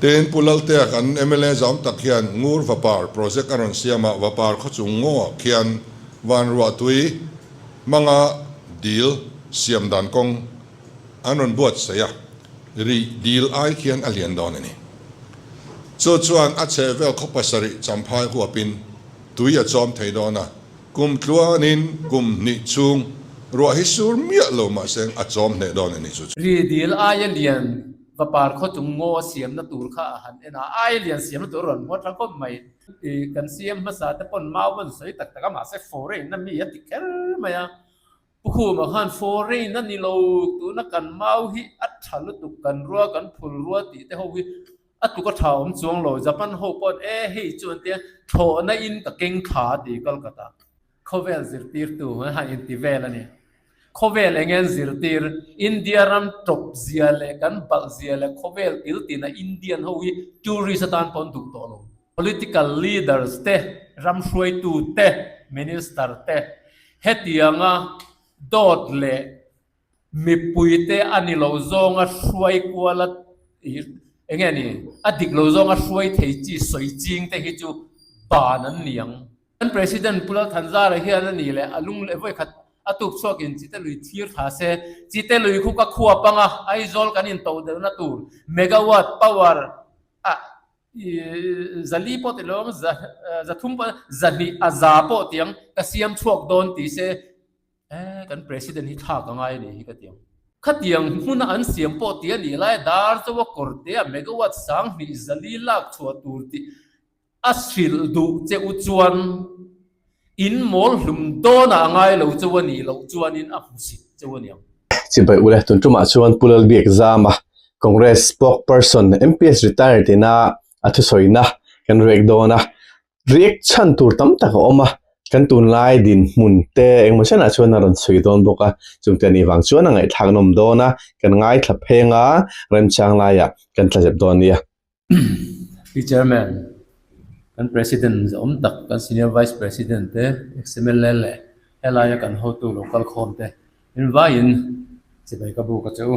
Tin, Pu Laltea kan mla zam tak hian Ngur Vapar project a rawn siam a, Vapar khawchung ngawah khian Vanruahtui hmanga dil siam dan kawng an rawn buatsaih a, rih dil ai khian a lian dawn a ni. Chu chuan a chhehvel khaw pasarih champhai huapin tui a chawm thei dawn a, kum tluanin kum hnih chhung ruah hi sur miah lo mahse a chawm hneh dawn a ni chu. Rih dil aia lian Vapar khawchung ngaw a siamna tur kha a han en a, aia lian siamna tur a rawn hmuat tha khawp mai. Kan siam hmasa te pawn mau an sawi tak tak a, mahse foreign a mi a ti kher mai a. Pu Khuma khan foreign a ni lo, tuna kan mau hi a tha lutuk, kan rua kan phul rua tih te ho hi a tuk a tha awm chuang lo. Japan ho pawn e hei chu an tia thlawhna in ka keng thla a ti Kolkata khawvel zirtirtu han inti vel a ni. Khawvel eng en zirtir, India ram tawp zia leh kan balh zia leh khawvel til tina Indian ho hi tourist atan pawh an duh tawh lo. Political leaders te, ram hruaitu te, minister te hetianga dawt leh mipui te a ni lo zawnga hruai kuala eng nge ni a dik lo zawnga hruai thei chi sawi ching te hi chu ban an ni ang. Kan President Pu Lalthanzara hian a ni leh a lung leh vawi khat a tuk chhuakin Chite lui thlir thla se, Chite lui khu ka khua panga Aizawl kan intoh deuhna tur megawatt power a zali pawh ti lo ang, zathum pawh zahnih a za pawh ti ang ka siam chhuak dawn ti se eh kan President hi thlak a ngai a nih hi ka ti ang. Khatiang hmuna an siam pawh ti a nih lai dar chawa kawrte a megawatt sanghnih zali lak chhuah tur tih A hrilh duh che u chuan in mawl hlum dawnah a ngai lo cheu a nih loh chuanin a hmusit cheu a niang. Chibai ule, tun tumah chuan Pu Lalbiak Zama, Congress spokesperson, MPS retired ina a thusawina kan react dawn a. React chhan tur tam tak a awm a, kan tunlai dinhmun te engemaw chenah chuan a rawn sawi dawn bawk a, chungte anih vang chuan a ngaihthlak nawm dawn a, kan ngaithla pheng a, remchang laiah kan tlazep dawn nia. Pi Chairman, kan President zawm tak, kan Senior Vice President te, ex-MLA leh helaia kan hotu lo kal khawm te invaiin chibai ka buk a che u.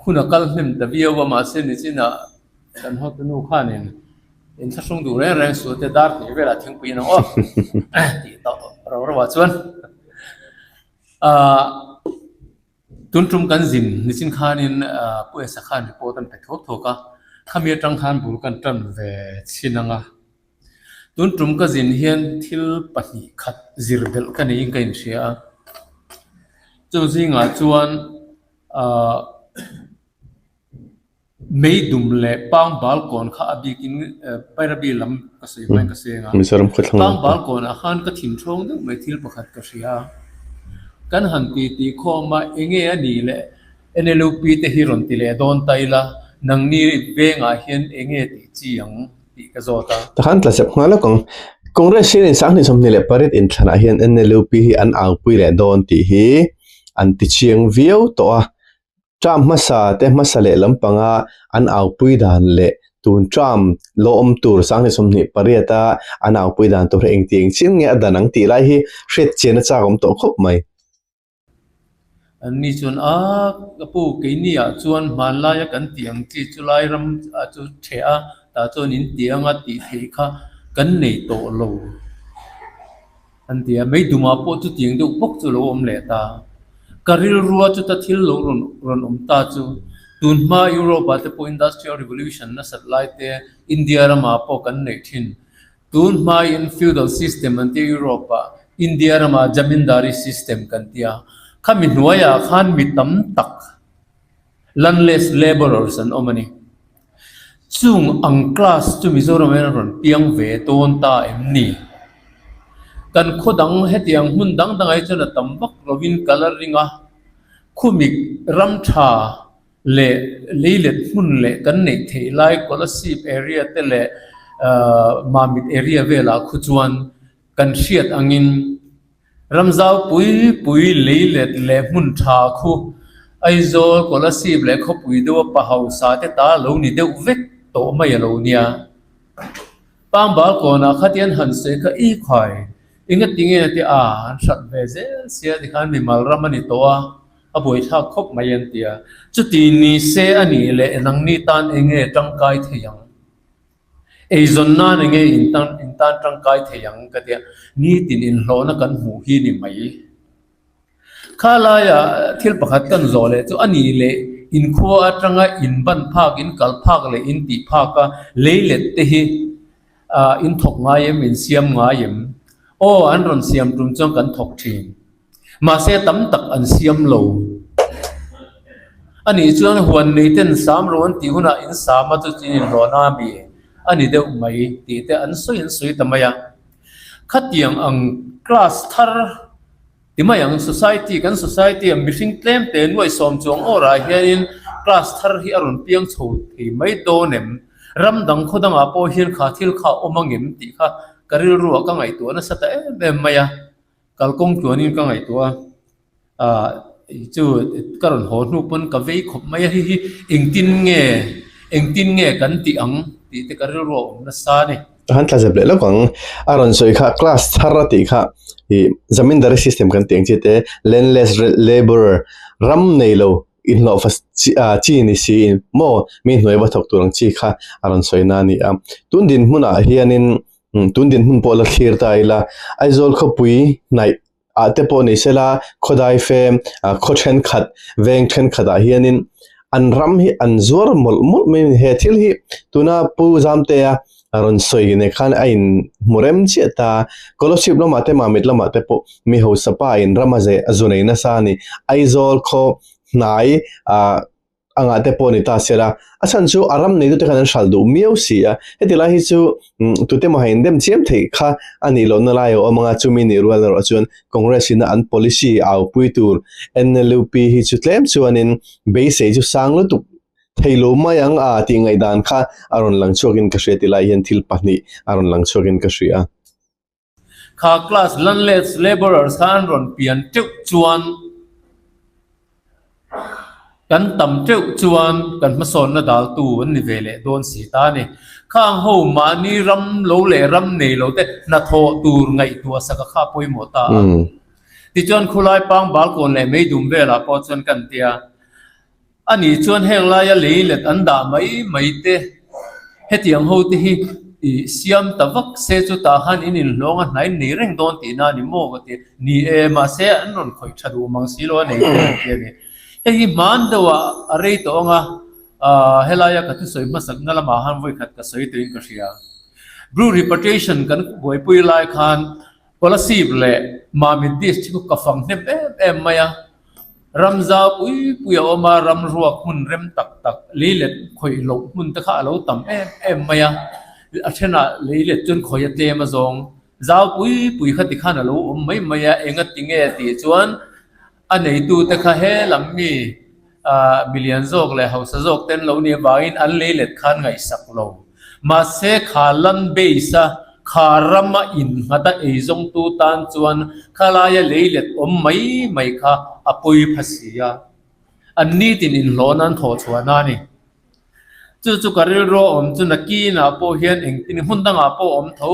Hun a kal hnem ta viau a, mahse nichinah kan hotu nu khanin inthlahrung duh reng reng suh te dar tih velah thingpui in ang aw tih tawh rau rauh ah chuan ahh. Tun tum kan zin nichin khanin Pu Esa khan report an pe thuak thuak a, khami atang khan bul kan tan ve chhin ang a. Tun tum ka zin hian thil pahnih khat zir belh ka neiin ka inhria a. Chu zingah chuan ahh. Meidum leh Pangbal kawn kha a bikin Bairabi lam ka sawi hmain ka sawi ang a. Pangbal kawnah khan ka thin ṭhawng deuh mai thil pakhat ka hria a. Kan han ti tih khawm a, enge a nih leh NLUP te hi rawn ti leh dawn ta ila, nangni vengah hian enge tih chi ang tih ka zawt a. Takhan tla sep nghal lawk ang. Congress hian in 2028 inthlanah hian NLUP hi an aupui leh dawn tih hi an ti chiang viau tawh a. Term hmasa te hmasa leh lampanga an aupui dan leh tun term lawm tur 2028 a an aupui dan tur hi engtiang chin nge a dan ang tih lai hi hriat chian a chak awm tawh khawp mai. An ni chuan a ka pu keini ah chuan hmanlaia kan tih ang chi chu lai ram ah chu ṭheh a tah chuan in tih anga tih theih kha kan nei tawh lo. An ti a, Meidumah pawh chutiang deuh bawk chu lo awm leh ta. Ka rilrua chuta thil lo rawn rawn awm ta chu, tun hma Europe-ah te pawh Industrial Revolution nasat lai te India ramah pawh kan neih thin. Tun hmain Feudal System an tia Europe-ah, India ramah Jamindari System kan tia. Khami hnuaiah khan mi tam tak Landless labourers an awm a ni. Chung ang class chu Mizoram hian a rawn piang ve dawn ta em ni? Kan khaw dang hetiang hmun dang dangah hi chuan a tam vak lovin kal a ring a, khumik ram tha leh leilet hmun leh kan neih theih lai Kolasib area te leh Mamit area velah khu chuan kan hriat angin Ramzau pui pui leilet leh hmun tha khu Aizawl, Kolasib leh khawpui deuha pa hausa te ta lo ni deuh vek tawh mai a lo nia. Pangbal kawnah khatian han sawi kha i khai, enga tinge te a an hrat ve zel sia tikhan mimal ram a ni tawh a. A buaithlak khawp mai an ti a. Chuti ni se a nih leh nangni tan enge tangkai thei ang? Eizawn nan enge in tan in tan tangkai thei ang ka ti a. Nitin inhlawhna kan hmuh hi ni mai. Kha laia thil pakhat kan zawh leh chu a nih leh inkhua atanga in ban phak, in kal phak leh in tih phak a leilet te hi in thawk ngai em, in siam ngai em? Aw, an rawn siam tum chuan kan thawk thin. Mahse tam tak an siam lo. A nih chuan huan nei ten sam ro an tih hunah in sam a chu chin inhlawhna a mi a ni deuh mai tih te an sawi an sawi ta mai a. Khatiang ang class thar ti mai ang society kan society a mihring tlem te nuaih sawm chuang awrah hianin class thar hi a rawn piang chho thei mai dawn em? Ram dang khaw dangah pawh hian kha thil kha a awm angem tih kha ka rilruah ka ngaihtuah nasa ta em em mai a. Kalkawng tluanin ka ngaihtuah a, aah chu ka rawn haw hnu pawn ka vei khawp mai a, hei hi engtin nge engtin nge kan tih ang tih te ka rilru a awm nasa a ni. Ka han tla zep leh lawk ang, a rawn sawi kha class thar a tih kha ih zamindari system kan tih ang chi te landless labourer ram nei lo inhlawhfa chi ah chi ni si in maw mi hnuai va thawk tur ang chi kha a rawn sawi na a ni a, tun dinhmunah hianin Tun dinhmun pawh la thlir ta ila, Aizawl khawpui hnaih ah te pawh ni sela, khawdai fem, khaw thenkhat, veng thenkhat ah hianin an ram hi an zuar mawlh mawlh mai a ni. He thil hi tuna Pu Zamtea rawn sawi nei khan a in hmu rem chiah ta. Scholarship lamah te Mamit lamah te pawh mi hausa pa in ram a ze a zu nei nasa a ni. Aizawl khaw hnai ah angah te pawh ni ta se la, a chhan chu a ram neitute khan an hral duh miau si a, heti lai hi chu tute maw hain dem chiam theih kha a nih lohna lai a awm ang a, chumi nih rual erawh chuan Congress ina an policy aupui tur NLUP hi chu tlem chuanin beisei chu sang lutuk thei lo mai ang a tih ngaihdan kha a rawn lang chhuakin ka hria tilai hian thil pahnih a rawn lang chhuakin ka hria. Kha class landless labourers kha an rawn pian teuh chuan kan tam teuh chuan kan hmasawnna daltu an ni ve leh dawn si ta a ni. Khang ho mahni ram lo leh ram nei lo te hnathawh tur ngaihtuah sak a kha pawimawh ta a. Tichuan khulai pang balkawn leh meidum velah pawh chuan kan tia. A nih chuan heng laia lei let an dah mai mai te, hetiang ho te hi i siam ta vak se chu tah khan in inhlawng a hnai nei reng dawn tihna a ni maw ka ti. Ni e, mahse an rawn khawih tha duh mang si lo a nei te an ti a ni. Hei hi hman deuhah a rei tawh ang a, helaia ka thusawi hmasakna lamah khan vawikhat ka sawi tawhin ka hria. Blue Repatriation kan buaipui lai khan Kolasib leh Mamit District chu ka fang hnem em em mai a. Ram zau pui pui a awm a, ram ruak hmun rem tak tak, lei let khawih loh hmun te kha a lo tam em em mai a, a thenah lei let chuan khawih a tlem a zawng. Zau pui pui kha tikhan a lo awm mai mai a, enga ti nge tih chuan a neitute kha he lam mi ah milian zawk leh hausa zawk ten lo nih avangin an lei let khan ngaihsak lo. Mahse kha land base a kha rama innghat a eizawngtu tan chuan khalaia leilet awm mai mai kha a pawi pha si a, an nitin inhlawh nan thawh chhuahna a ni. Chu chu ka rilru a awm chu nakinah pawh hian engtin hmun dangah pawh a awm tho.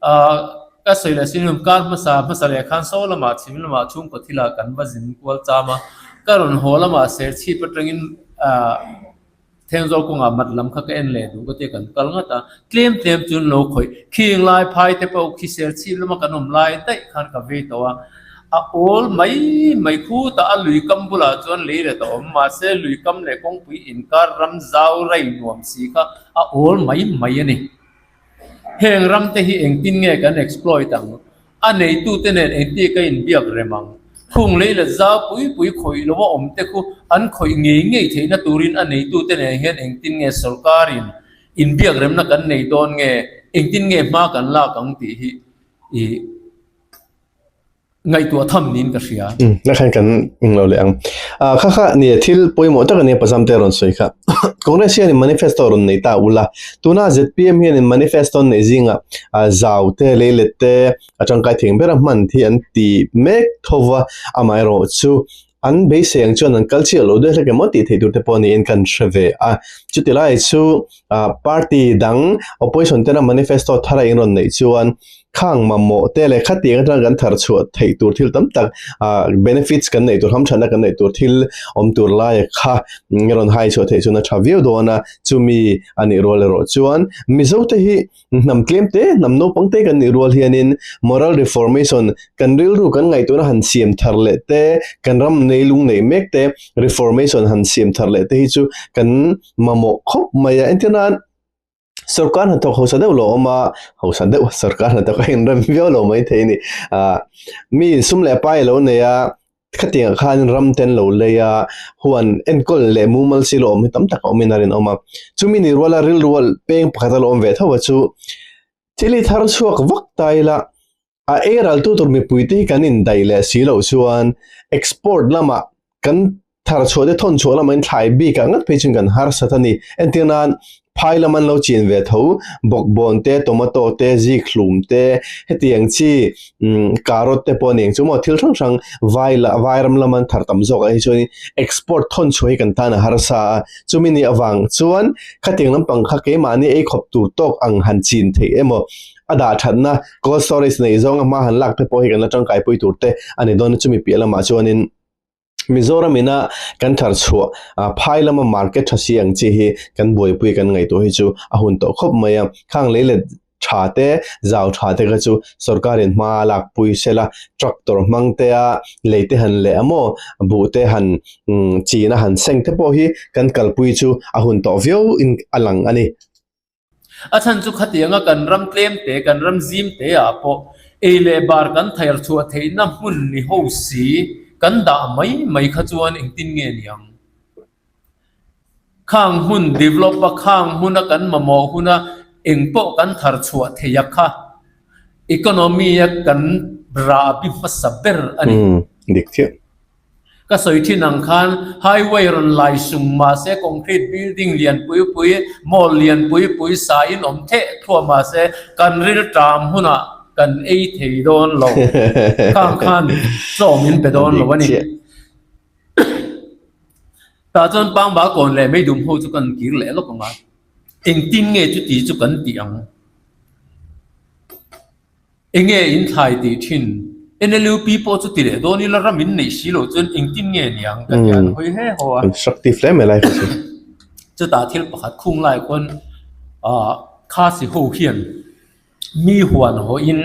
Ahh ka sawi leh sin kar hmasa hmasa leh khan saw lamah chhim lamah chhungkaw thilah kan va zin kual cham a, ka rawn haw lamah serchhip atangin ahh Thenzawl kawngah mat lam kha ka en leh duh ka tia kan kal ngat a, tlem tlem chu an lo khawih. Khing lai phai te pawh khi serchhip lama kan awm lai daih khan ka vei tawh a, a awl mai mai khutah a lui kam bulah chuan lei let a awm, mahse lui kam leh kawngpui inkar ram zau rai nuam si kha a awl mai mai a ni. Heng ram te hi engtin nge kan exploit ang? A neitute nen engti ka inbiak rem ang? Khung lei let zau pui pui khawih lo a awm te khu an khawih ngei ngei theihna turin a neitute nen hian engtin nge sorkarin inbiak remna kan nei dawn nge, engtin nge hma kan lak ang tih hi i Ngaihtuah tham niin ka hria. Umm, na khan kan englo leh ang. Ah, kha kha nia thil pawimawh tak ania Pazamte rawn sawi kha. Congress hianin manifesto rawn nei ta ula. Tuna zpm hianin manifesto an neih zingah ah zau te, leilet te a tangkai thing bera hman hi an ti mek tho va, amaherawh chu an beisei ang chuan an kal chiah lo deuh hlek emaw tih theih tur te pawh niin kan hre ve a. Chuti lai chu ah party dang opposition tena manifesto thar a inrawn neih chuan. Khang mamawh te leh khatiang atanga kan thar chhuah theih tur thil tam tak ah benefits kan neih tur hamthatna kan neih tur thil awm tur laia kha rawn hai chhuah theih chuan a tha viau dawn a, chumi a nih rual erawh chuan Mizo te hi hnam tlem te hnam naupang te kan nih rual hianin moral reformation kan rilru kan ngaihtuahna han siam thar leh te kan ram neilung neih mek te reformation han siam thar leh te hi chu kan mamawh khawp mai a, entir nan. Sorkar hnathawk hausa deuh lo awm a, hausa deuh sorkar hnathawk a inrem viau lo mai thei a ni. Ahh mi sum leh pai a lo nei a, khatiangah khan ram te an lo lei a, huan enkawl leh mumal si lo awm hi tam tak a awmin a rinawm a. Chumi ni ruala rilru peng pakhat a lo awm ve tho a chu thil hi thar chhuak vak ta ila A ei raltu tur mipuite hi kan indaih leh si loh chuan export lamah kan thar chhuah te thawn chhuah lamah in thlai bikah ngat phei chuan kan harsat a ni. Entir nan phai lam an lo chin ve tho, bawkbawn te, tomato te, zik hlum te, hetiang chi carrot te pawh a ni ang chu maw thil hrang hrang vai la vai ram lam an thar tam zawk ah hi chuan export thawn chhuah hi kan tan a harsa a, chumi ni avang chuan khatiang lampang kha keimahni ei khawp tur tawk ang han chin theih emaw a dah thatna cold storage nei zawnga hma han lak te pawh hi kan la tangkai pui tur te a ni dawn a chumi piah lamah chuanin Mizoram ina kan thar chhuah ah phai lama market tha si ang chi hi kan buaipui kan ngaihtuah hi chu a hun tawh khawp mai a khang lei let tha te zau tha te kha chu sorkar in hma a lak pui sela tractor hmang te a lei te han leh a maw buh te han umm chin a han seng te pawh hi kan kalpui chu a hun tawh viau in a lang a ni. A chhan chu khatianga kan ram tlem te, kan ram zim te ah pawh ei leh bar kan thair chhuah theihna hmun ni ho si kan dah mai mai kha chuan engtin nge niang? Khang hmun develop a, khang hmuna kan mamawh huna eng pawh kan thar chhuah theih a kha economy a kan rahbi hmasa ber a ni. Dik chiah. Ka sawi thin ang khan highway rawn lai sung mahse concrete building lian pui pui, mall lian pui pui sa in awm theh thuah mahse kan rilṭam hunah kan ei thei dawn lo. Khang khan chaw min pe dawn lo a ni. Tah chuan Pangbal kawn leh Meidum ho chu kan kir leh lawk ang a, engtin nge chuti chu kan tih ang? Enge in thlai tih thin? NLUP pawh chu ti leh dawn ila ram in neih si loh chuan engtin nge niang ka ti an hawi he haw a. Constructive hle mai lai kha chu. Chutah thil pakhat khung lai khawn ah Khasi ho hian mi huan hawhin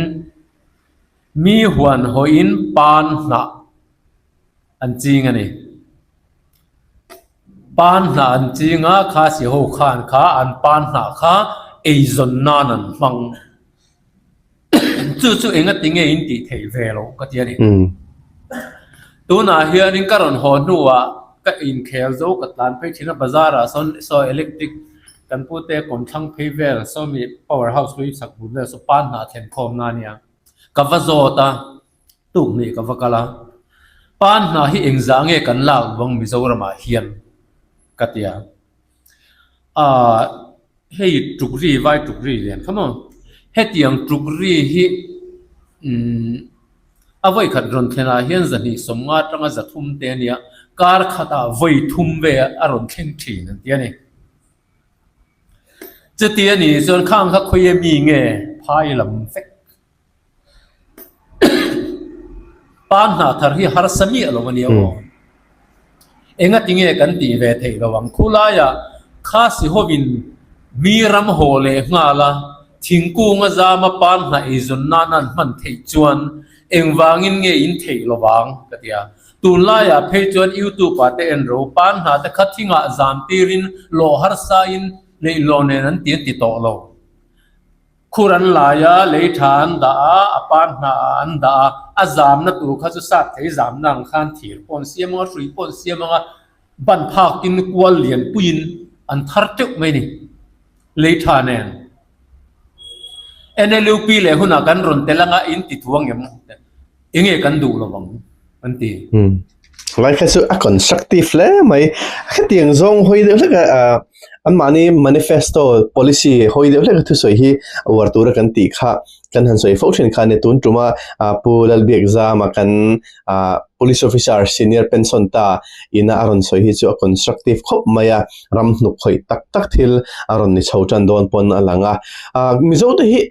mi huan hawhin pan hnah an ching a ni. Pan hnah an ching a, Khasi ho khan kha an pan hnah kha eizawn nan an hmang. Chu chu enga ti nge in tih theih ve loh ka ti a ni. Tunah hianin ka rawn haw hnuah ka inkhel zo ka tlan phei thin a, bazar ah sawn saw electric kan pute kawm thlang phei vel sawmi power house hlui chak bul vel saw pan hnah thlen khawm na ania. Ka va zawt a, tuk hnih ka va kal a, pan hnah hi engzah nge kan lak vang Mizoramah hian ka ti a. Ahh hei tuk ri vai tuk ri lian kha maw hetiang tuk ri hi umm a vawi khat rawn thlen ah hian zahnih sawmnga atanga zathum te a nia kar khatah vawi thum vel a rawn thleng thin an ti a ni chuti a nih chuan khang kha khawi ami nge phai lam vek. Pan hnah thar hi harsa miah lo a nia aw. Enga tinge kan tih ve theih lo ang. Khulaiah Khasi hovin mi ram haw leh nghal a, thingkung a zam a pan hnah eizawn nan an hman theih chuan engvangin nge in theih lo vang ka ti a. Tunlaiah phei chuan YouTube ah te en ro, pan hnah te kha thingah zam tirin lawh harsa in leihlaw nen an ti an ti tawh lo. Khur an lai a, lei tha an dah a, a par hnah ah an dah a, a zamna tur kha chu sat thei zamna ang khan thir pawh an siam ang a, hrui pawh an siam ang a, ban phakin kual lian puiin an thar teuh mai a ni, lei tha nen. NLUP leh hunah kan rawn tel anga in ti thu ang em? Enge kan duh lo ang an ti. Lai kha chu a constructive hle mai. Khatiang zawng hawi deuh hlek a anmahni manifesto policy hawi deuh hlek a thusawi hi uar tura kan tih kha kan han sawi fo thin kha a ni. Tun tuma Pu Lalbiakzama kan police officer senior pension ta ina a rawn sawi hi chu a constructive khawp mai a, ram hnuk khawih tak tak thil a rawn ni chho tan dawn pawn a lang a. Mizote hi.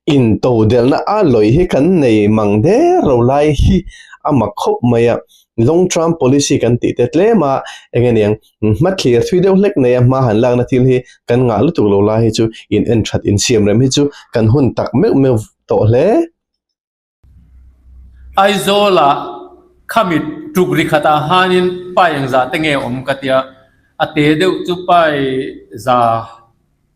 Intodelhna a lawih hi kan nei mang der lo lai hi a mak khawp mai a. Long term policy kan tih te tlem a, eng nge niang hmathlir thui deuh hlek nei a hma han lakna thil hi kan ngah lutuk lo lai hi chu in en that insiam rem hi chu kan hun tak meuh meuh tawh hle. Aizawlah khami tuk ri khatah hanin pai engzah te nge awm ka tia, a te deuh chu pai za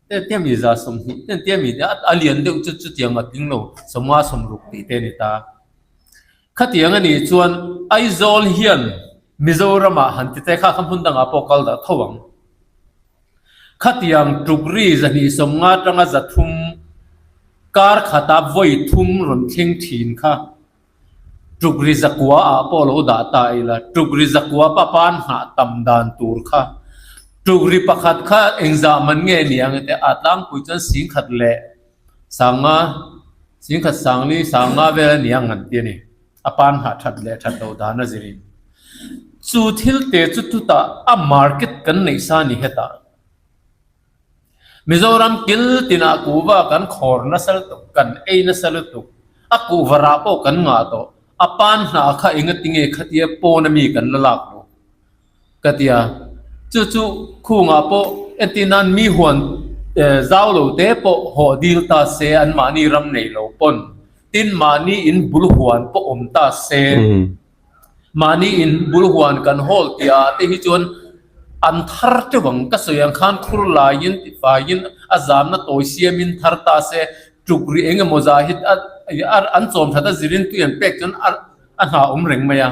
te tia mi za 20 te tia mi a lian deuh chu chutiang a tling lo 50 60 tih te a ni ta. Khatiang a nih chuan Aizawl hian Mizoramah han ti te kha kha hmun dangah pawh kal dah tho ang. Khatiang tuk ri 250 atanga 300 kar khata vawi thum rawn thleng thin kha tuk ri zakua ah pawh lo dah ta ila, tuk ri zakua pa pan nghah tam dan tur kha tuk ri pakhat kha engzah man nge niang te a tlangpui chuan 10,000 leh 5,000 10,000 4,000 5,000 vel a niang an ti a ni. A pan nghah that leh that loh dan a zirin. Chu thil te chu chutah a market kan neih sa ni hetah. Mizoram kil tinah kuhva kan khawr nasa lutuk, kan ei nasa lutuk, a kuhva rah pawh kan ngah tawh, a pan hnah kha engatinge khatia pawn ami kan la lak loh ka ti a. Chu chu khungah pawh entir nan mi huan zau lo te pawh hawh dil ta se anmahni ram nei lo pawn tin mahni in bul huan pawh awm ta se. Mahni in bul huan kan hawl tih ah te hi chuan an thar teuh ang. Ka sawi ang khan khur laiin tifaiin a zamna tawi siamin thar ta se tuk ri eng emaw zah hi an chawm that a zirin tui an pek chuan a hna awm reng mai a.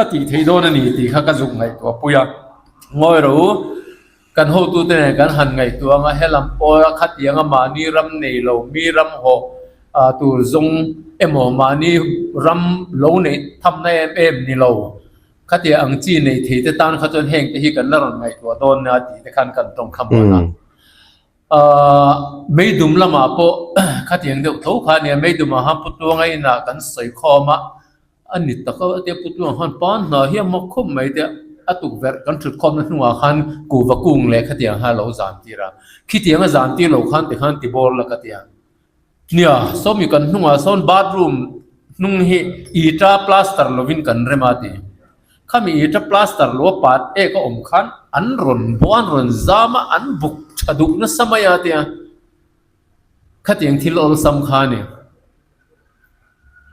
A tih theih dawn a ni tih kha ka zuk ngaihtuah pui a. Ngawi rawh u. Kan hotute nen kan han ngaihtuah anga helam pawha khatianga mahni ram nei lo mi ram hawh tur zawng emaw mahni ram lo neih thamna em em ni lo khatia ang chi nei thei te tan kha chuan heng te hi kan la rawn ngaihtuah dawn nia tih te khan kan tawng kha muan a. Meidum lamah pawh khatiang deuh tho kha ania meidumah khan Putuanga inah kan sawi khawm a. A ni tak a, tia Putuang khan pan hna hi a mak khawp mai te, a tukverh kan thut khawpna hnungah khan kuhva kung leh khatiang khan a lo zan tir a, khitiang a zan tir lo khan tikhan ti bawr la ka ti a. Nia, sawmi kan hnungah sawn bathroom hnung hi ita plaster lovin kan rem a ti. Khami ita plaster lo a pat ek a awm khan an rawn bawh a, an rawn zam a, an buk tha duh nasa mai a tia. Khatiang thil awlsam kha a ni.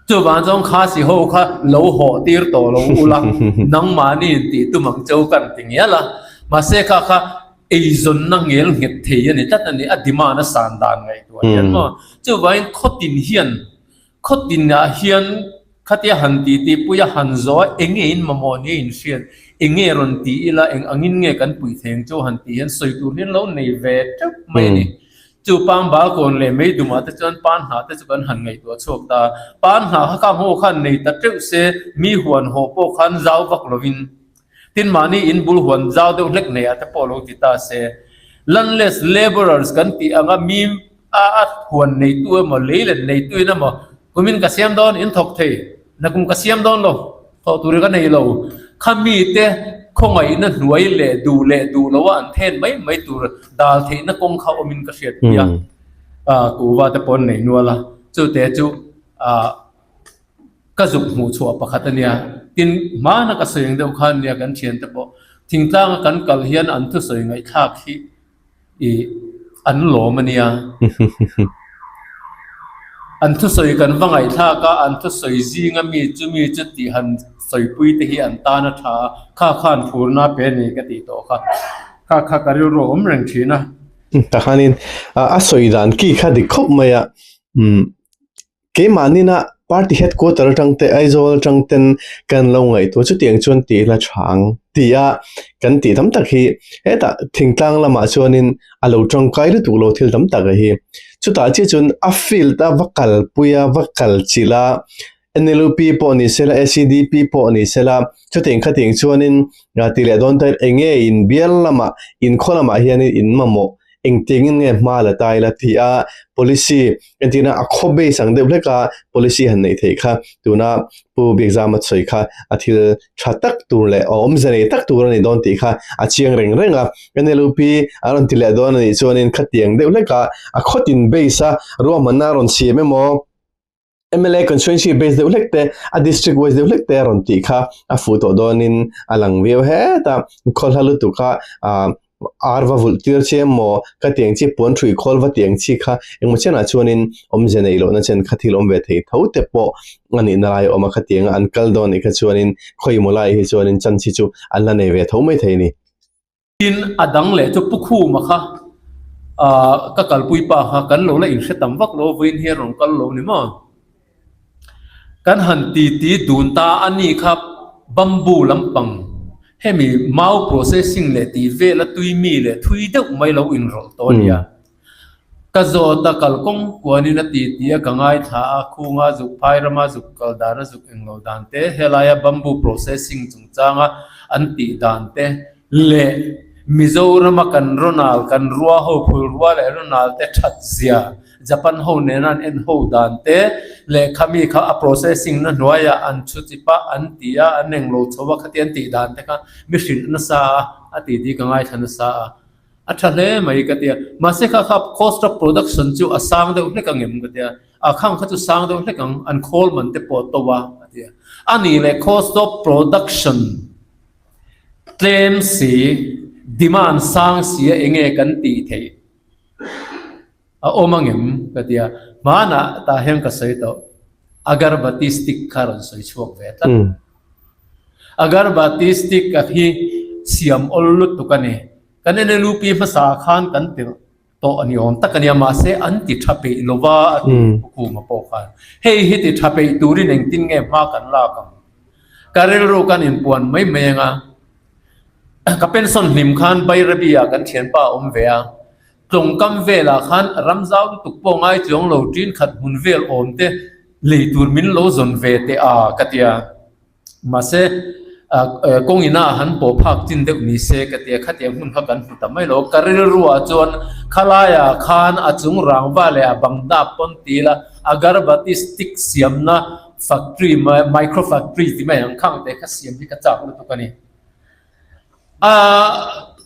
Chuvang chuan Khasi ho kha lo hawh tir tawh lo ula, nangmahni in tih tum ang cheu kan ti ngial a. Mahse kha kha eizawnna ngel nghet thei a ni tlat a ni, a demand a san dan ngaihtuah hian maw. Chuvangin khawtin hian, khawtinah hian khatia han ti tih pui a han zawh a, eng nge in mamawh ni a inhriat, eng nge rawn ti ila, eng angin nge kan puih thei ang cheu han tih hian sawi tur hian lo nei ve teuh mai a ni. Chu pangbal kawn leh mei dumah te chuan pan hnah te chu kan han ngaihtuah chhuak ta. Pan hnah kha khang ho khan nei ta teuh se, mi huan hawh pawh khan zau vak lovin, tin mahni in bul huan zau deuh hlek nei ah te pawh lo ti ta se. Landless labourers kan tih anga mi a a huan neitu emaw leilet neitu in emaw kumin ka siam dawn in thawk thei, nakum ka siam dawn lo. Thawh tur ka nei lo. Kha mite khawngaihna hnuai leh duh leh duh loa an then mai mai tur dal theihna kawng kha awmin ka hriat pui a. Kuhva te pawh an nei nual a, chute chu ka zuk hmuh chhuah pakhat a nia. Tin, hmana ka sawi ang deuh khan nia kan thiante pawh thingtlanga kan kal hian an thusawi ngaihthlak hi I an lawm a nia. An thusawi kan va ngaihthlak a, an thusawi zinga mi chu mi chu tih han sawipui te hi an tan a tha a, kha khan phurna pe a ni ka tih tawh kha. Kha kha ka rilru a awm reng thin a. Takhanin a sawi dan ki kha dik khawp mai a, umm Keimahnin a party headquarter atang te Aizawl atang ten kan lo ngaihtuah chutiang chuan tih ila tha ang ti a kan tih tam tak hi hetah thingtlang lamah chuanin a lo tangkai lutuk lo thil tam tak hi chutah chiah chuan a field a va kalpui a va kal chilh a N_L_U_P pawh ni sela S_C_D_P pawh ni sela chutiang khatiang chuanin ti leh dawn ta eng nge in bial lamah in khaw lamah hianin in mamawh. Engtiangin nge hma la ta ila tih a policy entirna a khaw base ang deuh hlek a policy han neih theih kha tuna Pu Biakzama sawi kha a thil tha tak tur leh awmze nei tak tur a ni dawn tih kha a chiang reng reng a. NLUP a rawn ti leh dawn a nih chuanin khatiang deuh hlek a a khawtin base a ruahmanna a rawn siam emaw mla constituency base deuh hlek te a district wise deuh hlek te a rawn tih kha a fuh tawh dawnin a lang viau het a khawlha lutuk a ah ar va vulh tir che emaw ka tiang chi puan hrui khawl va tiang chi kha engmaw chenah chuanin awmze neih lohna chen kha thil awm ve thei tho te pawh a nihna lai a awm a khatianga an kal dawn anih kha chuanin khawimaw lai hi chuanin chance hi chu an la nei ve tho maithei a ni. Tin, a dang leh chu Pu Khuma kha ah ka kalpui pa kha kan lo la inhre tam vak lo vawiin hi a rawn kal lo ni maw? Kan han ti ti dun ta a ni kha bamboo lampang hemi mau processing leh tih vela tui mi leh thui deuh mai lo inrawlh tawh a nia. Ka zawt a kalkawng kuanin a ti ti a ka ngaithla a, khunga zuk phai rama zuk kal dan a zuk englo dan te, helaia bamboo processing chungchanga an tih dan te leh Mizorama kan Ronald kan rua ho phul rua leh Ronald te that zia Japan ho nena an en ho dan te leh khami kha a processing na hnuaiah an chhu chip a an ti a an englo chho a khati an tih dan te kha mi hrilh nasa a a ti ti ka ngaithla nasa a. A tha hle mai ka tia. Mahse kha kha cost of production chu a sang deuh hlek ang em ka tia. A khang kha chu sang deuh hlek ang, an khawl man te pawh to a a tia. A nih leh cost of production tlem si, demand sang si a enge kan tih theih a awm ang em ka tia. Hmanah tah hian ka sawi tawh, agarbati stick kha rawn sawi chhuak ve tlat. Agarbati stick a hi siam awl lutuk a ni. Kan NLUP hmasa ah khan kan tirh tawh a ni awm tak a nia, mahse an ti tha peih lo va a ti Pu Kuma pawh khan. Hei hi ti tha peih turin engtin nge hma kan lak ang? Ka rilru kan inpuan mai mai ang a, ka pension hlim khan Bairabi ah kan thianpa a awm ve a, tlawngkam velah khan ram zau lutuk pawh ngai chuang lo ṭin khat hmun vel awm te lei tur min lo zawn ve teh a ka ti a. Mahse, kawng ina han pawh phak chin deuh ni se ka ti a, khatiang hmun kha kan hmu ta mai lo. Ka rilruah chuan khalaiah khan a chung rangva leh a bang dap pawn ti ila, agarbati stick siamna factory, micro factory ti mai ang khang te kha siam hi ka chak lutuk a ni. A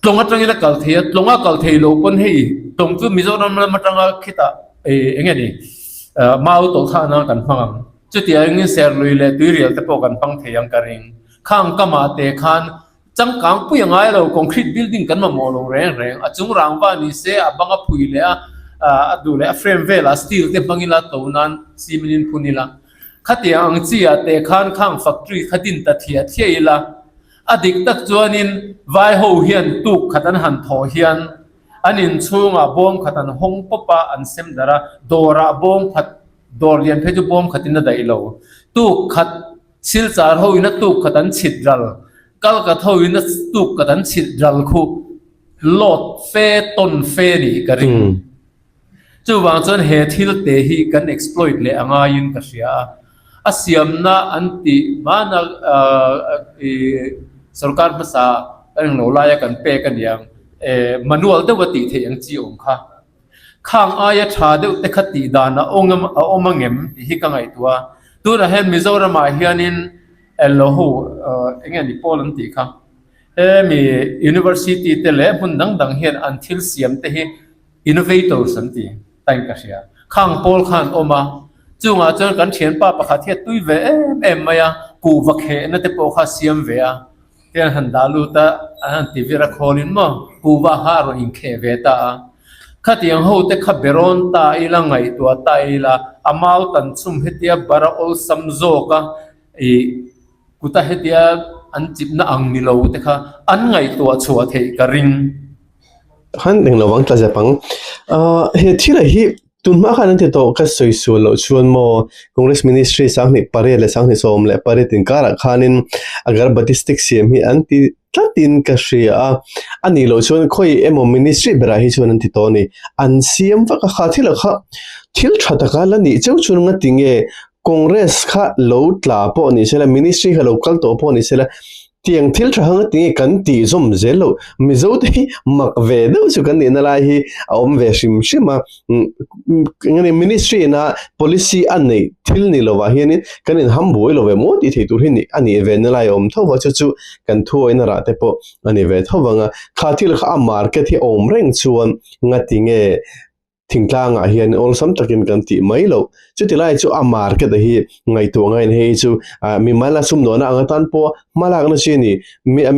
tlawng atangin a kal thei a, tlawng a kal thei lo pawn hei tlawng chu Mizoram lam atanga khitah ih eng nge ni mau tawh thahna kan hmang ang. Chutiang engin serlui leh tuirial te pawh kan hmang thei ang ka ring. Khang kamah te khan changkang pui a ngai lo, concrete building kan mamawh lo reng reng. A chung rangva ni se a bang a phui leh a, a duh leh a frame velah steel te hmang ila to nan cement in phun ila. Khatiang ang chi ah te khan khang factory kha din ta thliah thliah ila. A dik tak chuanin vai ho hian tuk khat an han thawh hian an inchhungah bawm khat an hawng pawp a, an sem darh a, dawrah bawm khat, dawr lian phei chu bawm khatin a daih lo. Tuk khat Silchar ho in a tuk khat an chhit ral, Kalkat ho in a tuk khat an chhit ral khu load fe tawn fe nih ka ring. Chuvang chuan he thil te hi kan exploit leh a ngaiin ka hria a, a siamna an tih hmana ih sorkar hmasa kan englo laia kan pek a niang manual deuh a tih theih ang chi awm kha. Khang aia tha deuh te kha tih dan a awm a awm angem tih hi ka ngaihtuah a, tunah hian Mizoramah hianin elo ho eng nge ni pawl an tih kha hemi university te leh hmun dang dang hian an thil siam te hi Innovators an ti tain ka hria. Khang pawl khan awm a, chungah chuan kan thianpa pakhat hi a tui ve em em mai a, kuhva khehna te pawh kha a siam ve a, hei an han dah lut a, an han ti vir a khawlin maw, kuhva kha a rawn inkheh ve ta a. Khatiang ho te kha berawn ta ila, ngaihtuah ta ila, a mau tan chhum hetia bara awlsam zawk a, ih kuta hetia an chipna ang ni lo te kha an ngaihtuah chhuah theih ka ring. Khan eng lo vang tla zep ang. Ahh he thil ah hi tunhma khan an ti tawh ka sawi sual loh chuan maw Congress Ministry 28 leh 28 inkarah khanin agarbati stick siam hi an ti tlatin ka hria a, a nih loh chuan khawi emaw ministry berah hi chuan an ti tawh a ni. An siam vak a kha thil ah kha thil tha taka la nih cheu chuan nga tinge Congress kha lo tla pawh ni sela ministry kha lo kal tawh pawh ni sela. Tiang thil tha hang tinge kan tih zawm zel loh Mizo te hi mak ve deuh chu kan nihna lai hi a awm ve hrim hrim a. Engemaw ministry ina policy a neih thil ni lovah hianin kan inham buai lo ve maw tih theih tur hi a nih ve na lai a awm tho va, chu chu kan thuawina rah te pawh a ni ve tho vang a. Kha thil kha a market hi a awm reng chuan ngatinge thingtlangah hian awlsam takin kan tih mai loh. Chuti lai chu a market a hi ngaihtuah ngaiin hei chu mimal a sumdawnna ang atan pawh hmalakna chi a ni.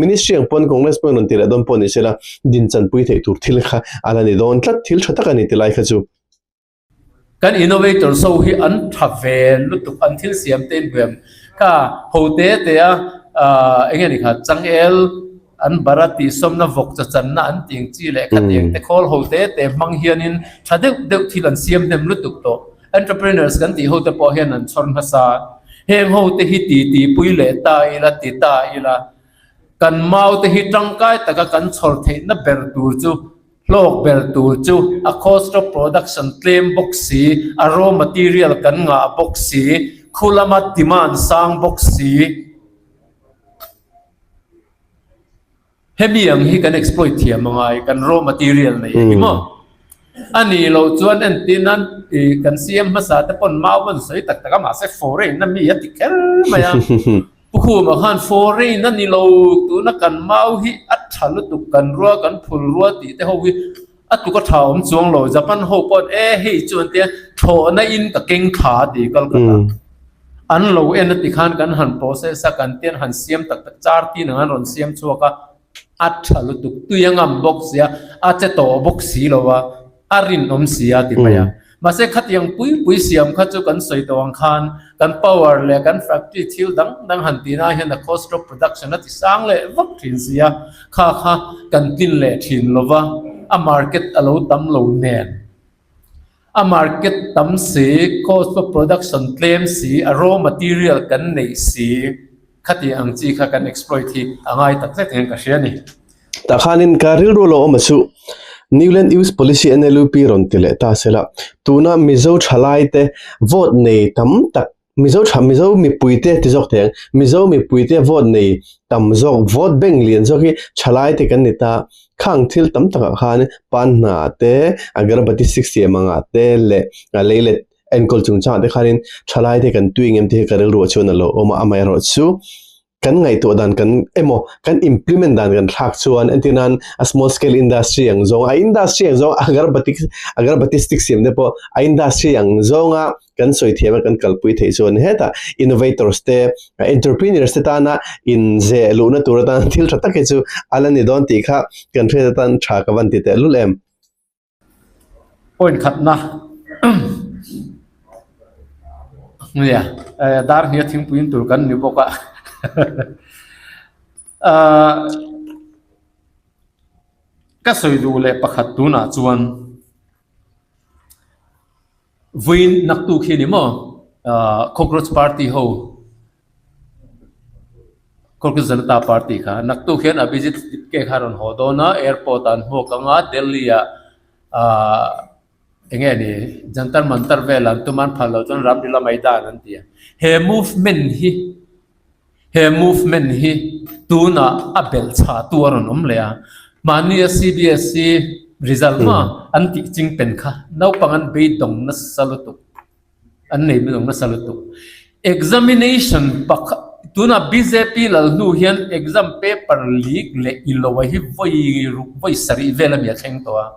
Ministry ang pawn Congress pawhin rawn ti leh dawn pawh ni sela dinchanpui theih tur thil kha a la ni dawn tlat thil tha tak a ni ti lai kha chu. Kan innovators ho hi an tha ve lutuk an thil siam te in hmuh em? Kha ho te te a eng nge ni kha changel An bara tihsawmna vawk chachanna an ting chi leh khatiang te khawl ho te te hmang hianin tha deuh deuh thil an siam hnem lutuk tawh. Entrepreneurs kan tih ho te pawh hian an chhawr hmasa. Heng ho te hi ti ti pui leh ta ila ti ta ila kan mau te hi tangkai taka kan chhawr theihna ber tur chu hlawk ber tur chu a cost of production tlem bawk si, a raw material kan ngah bawk si, khu lama demand sang bawk si. Hemi ang hi kan exploit thiam a ngai, kan raw material nei a ni maw? A nih loh chuan entir nan ih kan CM hmasa te pawn mau an sawi tak tak a, mahse foreign a mi a ti kher mai a. Pu Khuma khan foreign a ni lo, tuna kan mau hi a tha lutuk, kan rua kan phul rua tih te ho hi a tuk a tha awm chuang lo, Japan ho pawh e hei chu an tia thlawhna in ka keng thla a ti Calcutta. An lo en a ti khan kan han process a, kan tian han siam tak tak char tin ang an rawn siam chhuak a, a tha lutuk tui a ngam bawk sia, a che tawh bawk si lo a, a rinawm si a ti mai a. Mahse khatiang pui pui siam kha chu kan sawi tawh ang khan kan power leh kan factory thil dang dang han tihna hian a cost of production a ti sang leh vak thin si a, kha kha kan tlin leh thin lo va, a market a lo tam lo nen. A market tam si, cost of production tlem si, a raw material kan neih si. Khati ang chi kha kan exploit hi a ngai tak zet hian ka hria a ni. Tah khanin ka rilru lo awm a chu New Land Use Policy NLUP rawn ti leh ta sela, tuna Mizo thalaite vote nei tam tak, Mizo tha Mizo mipuite ti zawk thei ang, Mizo mipuite vote nei tam zawk, vote bank lian zawk hi thalaite kan ni ta, khang thil tam takah khan pan hna te, agarbati 60 anga te leh leilet Enkawl chungchangah te khanin thalai te kan tui ngem te hi ka rilruah chuan a lo awm a, amaherawh chu kan ngaihtuah dan kan emaw kan implement dan kan thlak chuan entir nan a small scale industry ang zawng a industry ang zawng agarbati agarbati stick siam te pawh a industry ang zawnga kan sawi thiam a kan kalpui theih chuan hetah innovators te entrepreneurs te tana inzeh luhna tur atan thil tha tak hi chu a la ni dawn tih kha kan hriat atan tha ka van ti tehlul em. Point khatna nia dar hnia thingpui in tur kan ni bawk a ahh ka sawi duh leh pakhat tunah chuan Vawiin naktuk hi a ni maw ahh cockroach party ho Cockroach Janata party kha naktuk hian Abhijit Dipke kha a rawn haw dawn a airport ah an hmuak ang a Delhi ah ahh eng nge ni Jantar Mantar velah an tum a an phal loh chuan Ramlila Maidan an ti a he movement hi He movement hi tunah a belh chhah tu a rawn awm leh a, mahnia CBSE result hma an tih ching pen kha naupang an beidawng nasa lutuk, an nei beidawng nasa lutuk. Examination pakhat tunah bjp lal hnu hian exam paper leak leh ilo a hi vawi ruk vawi sarih vel ami a thleng tawh a,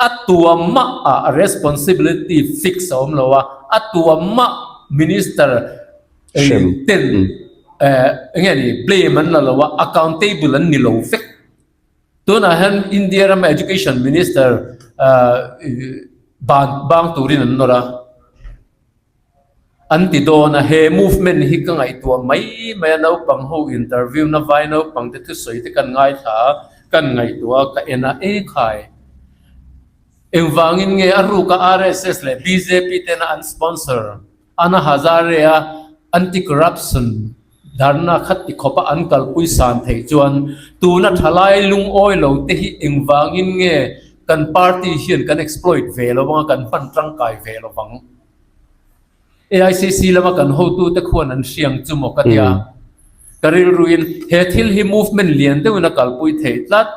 a tuamah ah responsibility fix a awm lo a, a tuamah minister Hrem. Ten eng nge ni blame an la lo a, accountable an ni lo vek. Tunah hian India rama Education Minister ban bang turin an nawr a, an ti dawn a, he movement hi ka ngaihtuah mai mai a, naupang ho interview na vai naupang te thusawi te kan ngaithla a, kan ngaihtuah a, ka en a, e khai. Engvangin nge a ruka RSS leh bjp tena an sponsor? Anna Hazare-a anti-corruption dharna kha ti khawpa an kalpui san theih chuan tuna thalai lungawi lo te hi engvangin nge kan party hian kan exploit ve lo anga kan hman tangkai ve lo vang. AICC lama kan hotute khuan an hriang chu maw ka tia. Ka rilruin he thil hi movement lian deuhin a kalpui thei tlat.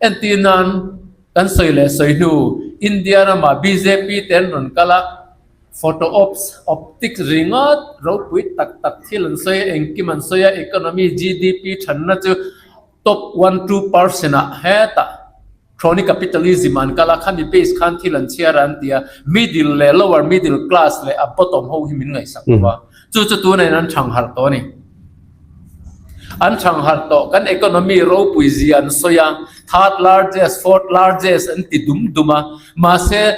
Entir nan kan sawi leh sawi hnu India ramah bjp te an rawn kal a, photo ops, optics ringawt ropui tak tak thil an sawi a, engkim an sawi a, economy GDP thanna chu top 1-2 percent ah hetah Crony capitalism an kal a, khami base khan thil an chhiar a an ti a, middle leh lower middle class leh a bottom ho hi min ngaihsak lo a, chu chu tunah in an thang harh tawh a ni. An thang harh tawh, kan economy ropui zia an sawi a, third largest, fourth largest an ti dum dum a, mahse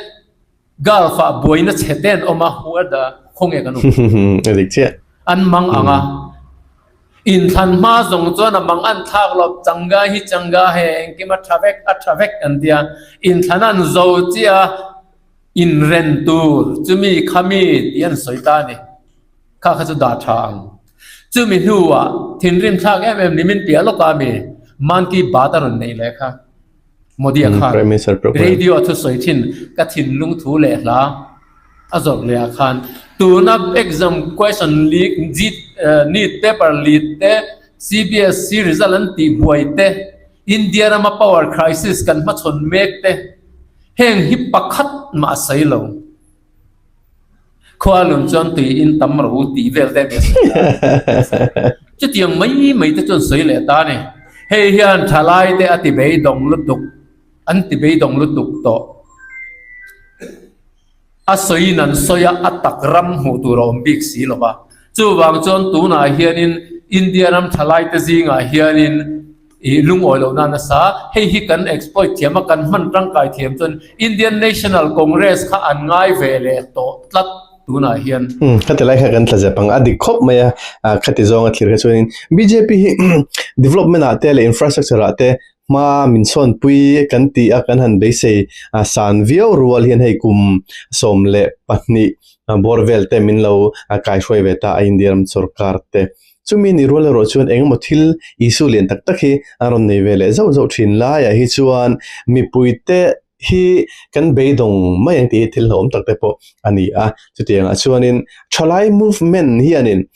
Gulf ah buaina chhe te an awm a, who are the khawnge kan awm? A dik chiah. An mang ang a. Inthlan hma zawng chuan a mang an thlak lo, changa hi changa he engkim a tha vek a tha vek an tia. Inthlan an zo chiah a, inren tur chumi khami tih an sawi ta a ni. Kha kha chu dah tha ang. Chumi hnuah thinrim thlak em em nimin piah lawka mi Mann Ki Baat a rawn neih leh kha. Modi-a khan radio a thusawi thin ka thinlung thu leh hla a zawrh leh ah khan tuna exam question leak NEET paper leak te CBSE result an tih buai te India rama power crisis kan hmachhawn mek te heng hi pakhat mah a sawi lo. Khua lun chuan tui in tam ro tih vel te nia sawi ta. Chutiang mai mai te chuan sawi leh ta a ni. Hei hian thalai te a ti beidawng lutuk, an ti beidawng lutuk tawh. A sawiin an sawi a, a tak ram hmuh tur a awm bik si lo va. Chuvang chuan tunah hianin India ram thalai te zingah hianin I lungawi loh na nasa, hei hi kan exploit thiam a, kan hman tangkai thiam chuan Indian National Congress kha an ngai ve leh tawh tlat tunah hian. Umm, khati lai kha kan tla zep ang, a dik khawp mai a, khati zawnga thlir kha chuanin bjp hi development ah te leh infrastructure ah te hma min sawnpui kan ti a, kan han beisei san viau rual hian hei kum 12 bawr vel te min lo kaihruai ve ta a India ram sorkar te. Chumi ni rual erawh chuan engemaw thil issue lian tak tak hi an rawn nei ve leh zauh zauh thin laiah hi chuan mipuite hi kan beidawng mai ang tih hi thil hlauhawm tak te pawh a ni a. Chutiangah chuanin thalai movement hianin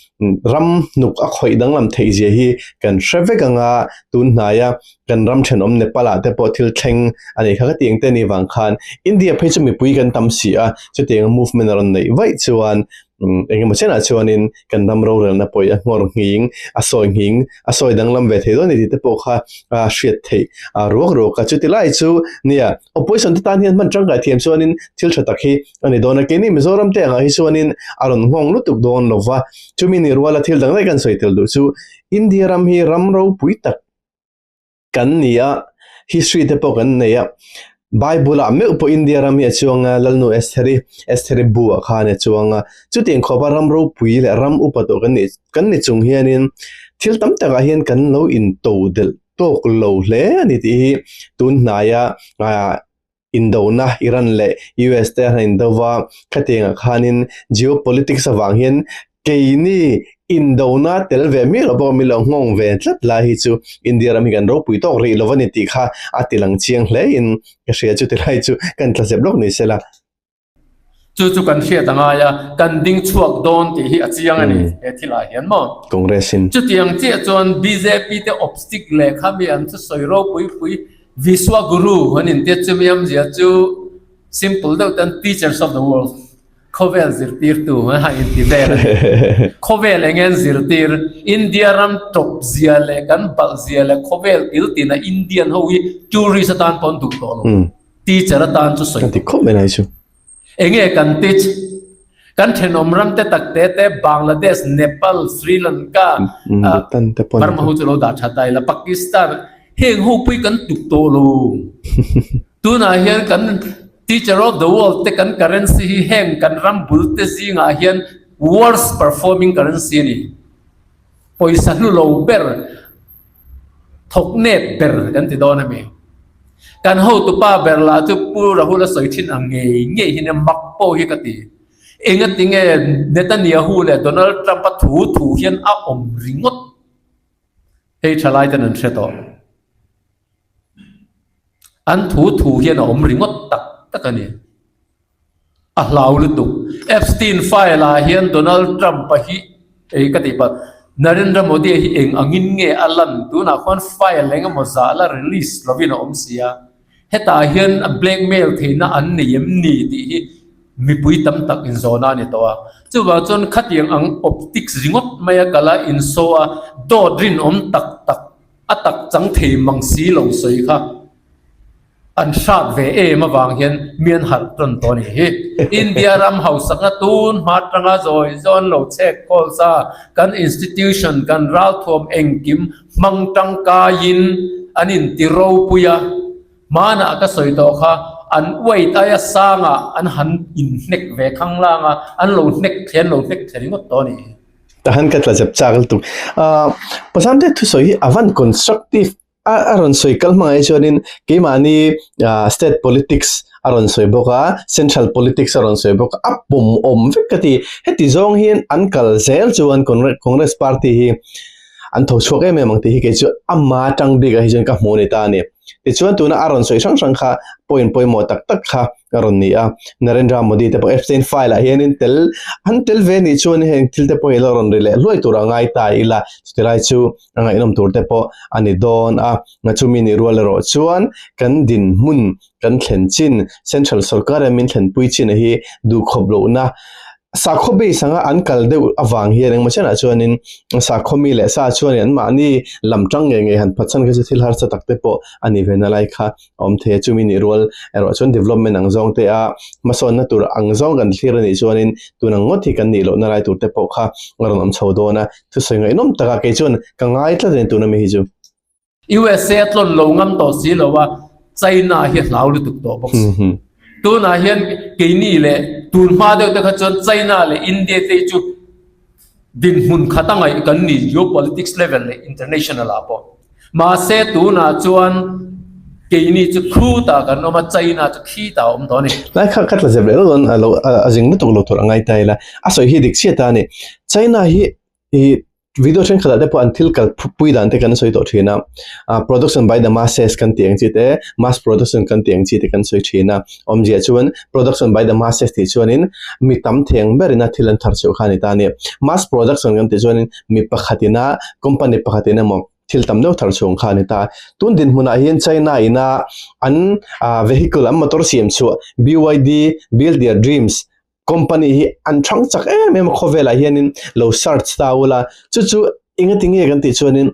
ram hnuk a khawih danglam theih zia hi kan hre vek ang a, tun hnaia kan ram thenawm Nepal ah te pawh thil thleng a nih kha ka tih ang te ni vang khan India phei chu mipui kan tam si a, chutianga movement a rawn neih vaih chuan Engemaw chenah chuanin kan ram rorelna pawh hi a nghawr nghing, a sawi nghing, a sawi danglam ve thei dawn a ni tih te pawh kha a hriat theih ruak ruak a. Chuti lai chu nia, opposition te tan hian hman tangkai thiam chuanin thil tha tak hi a ni dawn a. Keini Mizoram te angah hi chuanin a rawn nghawng lutuk dawn lo va. Chumi ni ruala thil dang daih kan sawi tel duh chu India ram hi ram ropui tak kan ni a, history te pawh kan nei a, Bible ah meuh pawh India ram hi a chuang a, Lalnu Estheri, Estheri bu ah khan a chuang a, chutiang khawpa ram ropui leh ram upa tawh kan nih kan ni chung hianin thil tam takah hian kan lo into delh tawk lo hle a ni tih hi tun hnaia ah Indona Iran leh US te an indo va, khatiangah khanin geopolitics avang hian keini indona tel ve miah lo bawk min lo nghawng ve tlat lai hi chu India ram hi kan ropui tawk rih lo a ni tih kha a ti lang chiang hle in ka hria chu tilai chu kan tlazep lawk ni sela. Chu chu kan hriat a ngai a, kan ding chhuak dawn tih hi a chiang a ni he thilah hian maw? Congress in. Chutiang chiah chuan bjp te opstick leh kha mi an thusawi ropui pui Vishwa Guru an intiat chu mi awmzia chu simple deuh tan teachers of the world khawvel zirtirtu an han inti vel a ni. Khawvel eng nge an zirtir? India ram tawp zia leh kan balh zia leh khawvel kil tina Indian ho hi tourist atan pawh an duh tawh lo. Teacher atan chu sawi dik khawp mai lai chu. Enge kan teach? Kan thenawm ram te tak te te Bangladesh, Nepal, Sri Lanka, Bhutan te pawh Burma ho chu lo dah tha ta ila, Pakistan heng ho pui kan tuk tawh lo. Tunah hian kan teacher of the world te kan currency hi heng kan ram bul te zingah hian worst performing currency a ni. Pawisa hlu lo ber, thawk nep ber kan ti dawn a mi. Kan hotupa ber lah chu Pu Rahul a sawi thin ang ngei ngei hi nia mak pawh hi ka ti. Engati nge Netanyahu leh Donald Trump a thu thu hian a awm ringawt hei thalai ten an hre tawh. An thu thu hian a awm ringawt tak tak a ni. A hlau lutuk. Epstein file ah hian Donald Trump a hi ei ka tih pah. Narendra Modi hi eng angin nge a lan? Tunah khuan file eng emaw zah la release lovin a awm si a. Hetah hian a blackmail theihna an nei em ni tih hi mipui tam tak inzawhna a ni tawh a. Chuvang chuan khatiang ang optics ringawt maia kala insaw a, dawt rinawm tak tak a tak chang thei mang si lo sawi kha. An hrat ve em avang hian mi an harh tawn tawh a nih hi. India ram hausakna tun hma atanga zawi zawn lo chhek khawl sa kan institution kan ralthuam engkim hmang tangkaiin an inti ropui a, hmanah ka sawi tawh kha an weight aia sangah an han inhnek ve khanglang a, an lo hnek thlen lo hnek thlen ringawt tawh a nih hi. Tahan ka tla zep chak lutuk. Ahh Pasante thusawi hi a van constructive A rawn sawi kal hmangah hi chuanin keimahni state politics a rawn sawi bawk a, central politics a rawn sawi bawk a, a pawm awm vek ka ti. Heti zawng hian an kal zel chuan Congress party hi an tho chhuak em em ang tih hi kei chu ama tang bikah hi chuan ka hmu a ni ta a ni. Tichuan tuna a rawn sawi hrang hrang kha point pawimawh tak tak kha a rawn ni a, Narendra Modi te pawh Epstein file ah hianin tel an tel ve nih chuan heng thil te pawh hi la rawn ri leh hluai tur a ngai ta ila, chutilai chu a ngaihnawm tur te pawh a ni dawn a, chumi nih rual erawh chuan kan dinhmun kan thlen chin Central sawrkar in min thlenpui chin a hi duhkhawp lohna sakhaw base anga an kal deuh avang hian engmaw chenah chuanin sakhaw mi leh sa chuanin anmahni lam tang ngei ngei han phatsan kha chu thil harsa tak te pawh a ni ve na lai kha a awm thei a, chumi nih rual erawh chuan development ang zawng te a hmasawnna tur ang zawng kan thlir a nih chuanin tun ang ngawt hi kan nih lohna lai tur te pawh kha a rawn awm chho dawn a, thusawi ngaihnawm taka kei chuan ka ngai tlat a ni tuna mi hi chu. USA a tlawn lo ngam tawh si lo a, China hi a hlau lutuk tawh bawk si. Tunah hian keini leh tun hma deuh te kha chuan China leh India te hi chu dinhmun khat a ngaih kan ni geopolitics level leh international ah pawh. Mahse tunah chuan keini chu khutah kan awm a, China chu khitah a awm tawh a ni. Lai kha ka tla zep leh dawn a lo a zing lutuk lo tur a ngai ta ila. A sawi hi dik chiah ta a ni. China hi i video thenkhatah te pawh an thil kal pui dan te kan sawi tawh thin a. Production by the masses kan tih ang chi te, mass production kan tih ang chi te kan sawi thin a. Awmzia chuan production by the masses tih chuanin mi tam theng berin a thil an thar chhuah kha a ni ta a ni. Mass production kan tih chuanin mi pakhatin a company pakhatin emaw thil tam deuh thar chhuah ang kha a ni ta. Tun dinhmunah hian China ina an vehicle an motor siam chhuah BYD, Build Your Dreams, company hi an thang chak em em a khawvelah hianin lo search ta ula chu chu engati nge kan tih chuanin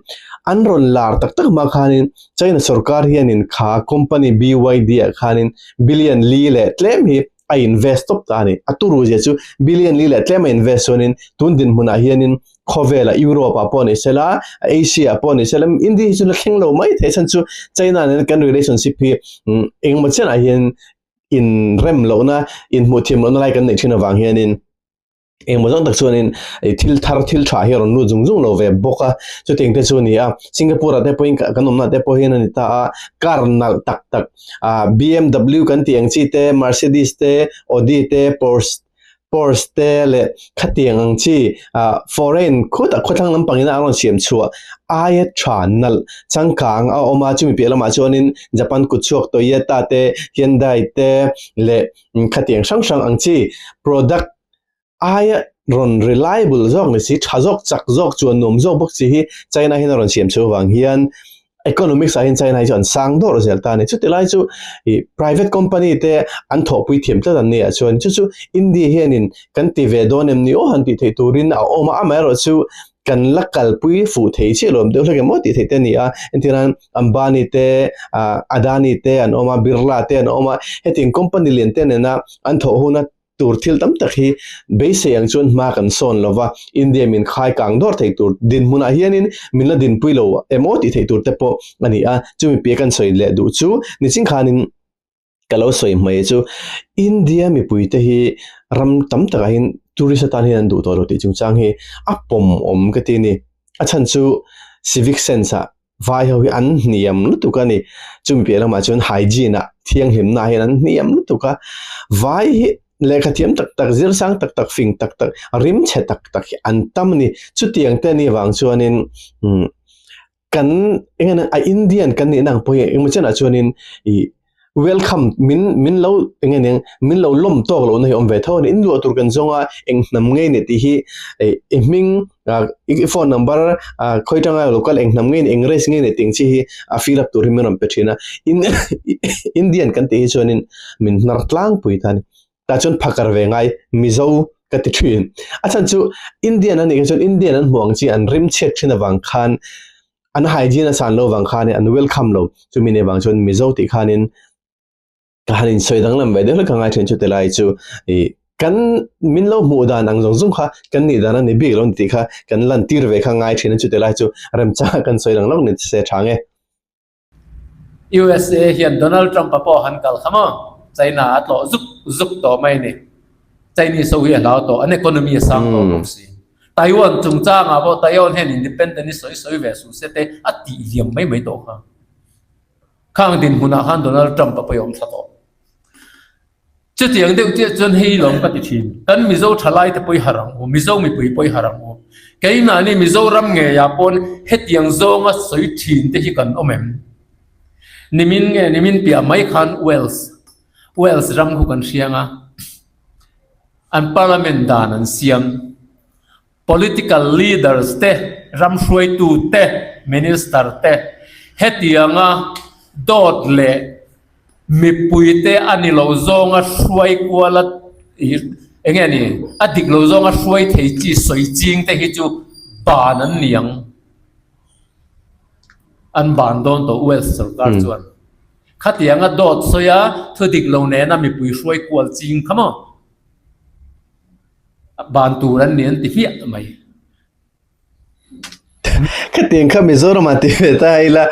an rawn lar tak tak hma khanin China sorkar hianin kha company BYD ah khanin billion li leh tlem hi a invest tawp ta a ni. A turu zia chu billion li leh tlem a invest chuanin tun dinhmunah hianin khawvelah Europe ah pawh ni sela Asia ah pawh ni sela India hi chu la thleng lo mai thei a chhan chu China nen kan relationship hi engemaw chianah hian inrem lohna inhmuh thiam lohna lai kan neih thin avang hianin engmaw zawng tak chuanin thil thar thil tha hi a rawn lut zung zung lo ve bawk a chutiang te chu a ni a Singapore ah te pawhin kan awmna te pawh hian a ni ta a car nalh tak tak ah B_M_W kan tih ang chi te Mercedes te Audi te Porsche Porsche te leh khatiang ang chi ah foreign khutah khawthlang lampang ina a rawn siam chhuah aia tha nalh changkang a awm a chumi piah lamah chuanin Japan kut chhuak Toyota te Hyundai te leh khatiang hrang hrang ang chi product aia rawn reliable zawk ni si tha zawk chak zawk chuan nuam zawk bawk chi hi China hian a rawn siam chhuah avang hian Economics ah hian China hi chu an sang dawrh zel ta a ni. Chuti lai chu ih private company te an thawhpui thiam tlat an ni ah chuan chu chu India hianin kan ti ve dawn em ni aw han tih theih turin a awm a, amaherawh chu kan la kalpui fuh thei chiah lo deuh hlek em aw tih theih te a ni a. Entirnan Ambani te ah Adani te an awm a, Birla te an awm a, hetiang company lian te nena an thawh huna tur thil tam tak hi beisei ang chuan hma kan sawn lo va, India min khai kang dawr thei tur dinhmunah hianin min la dinpui lo emaw tih theih tur te pawh a ni a, chumi piah kan sawi leh duh chu nichin khanin ka lo sawi hmai chu India mipuite hi ram tam takah hian tourist atan hian an duh tawh lo tih chungchang hi a pawmawm ka ti a ni, a chhan chu civic sense ah Vai ho hi an hniam lutuk a ni. Chumi piah lamah chuan hygiene ah thianghlimna ah hian an hniam lutuk a. Vai hi lehkha thiam tak tak, zir sang tak tak, fing tak tak, rim chhe tak tak hi an tam a ni. Chutiang te anih vang chuanin umm kan eng a Indian kan nihna ang pawh hi engemaw chenah chuanin ih. Welcome min min lo eng nge ning min lo lawm tawk lohna hi awm ve tho a ni. In luah tur kan zawng a, eng hnam nge ni tih hi i hming i phone number khawi tanga lo kal eng hnam nge ni eng race nge ni tih ang chi hi a fill up tur hi min rawn pe thin a. Indian kan tih hi chuanin min hnar tlangpui ta a ni. Tah chuan phakar ve ngai Mizo ka ti thin. A chhan chu Indian a nih kha chuan Indian an hmuh ang chi an rim chhiat thin avang khan an hygiene a san lo vang khanin an welcome lo chumi nei vang chuan Mizo tih khanin ka han insawi danglam ve deuh hlek ka ngai thin chu tilai chu ih kan min lo hmuh dan ang zawng zawng kha kan nih dan a ni bik lo ni tih kha kan lan tir ve kha ngai thin a chu tilai chu remchang kan sawi lang lawk ni se tha nge. USA hian Donald Trump-a pawh han kal kha maw? China a tlawh zuk zuk tawh mai ni. Chinese ho hi a hlau tawh, an economy a sang tawh bawk si. Taiwan chungchangah pawh Taiwan hian independent hi sawi sawi ve suh se te a tih liam mai mai tawh kha. Khang dinhmunah khan Donald Trump-a pawh i awm thla tawh. Chutiang deuh chiah chuan hei lawm ka ti thin. Kan Mizo thalai te pawh i harh ang u, Mizo mipui pawh i harh ang u. Keimahni Mizoram ngeiah pawn hetiang zawnga sawi thin te hi kan awm em? Nimin nge nimin piah mai khan Wales, Wales ram khu kan hriang a, an parliament dan an siam. Political leaders te, ram hruaitu te, minister te hetianga dawt leh Mipuite a ni lo zawnga hruai kual a eng nge ni a dik lo zawnga hruai thei chi sawi ching te hi chu ban an ni ang. An ban dawn tawh Wales sorkar chuan. Khatianga dawt sawi a thu dik lo nena mipui hruai kual ching kha maw ban tur an ni an ti hmiah mai. Khatiang kha Mizoram ah ti ve ta ila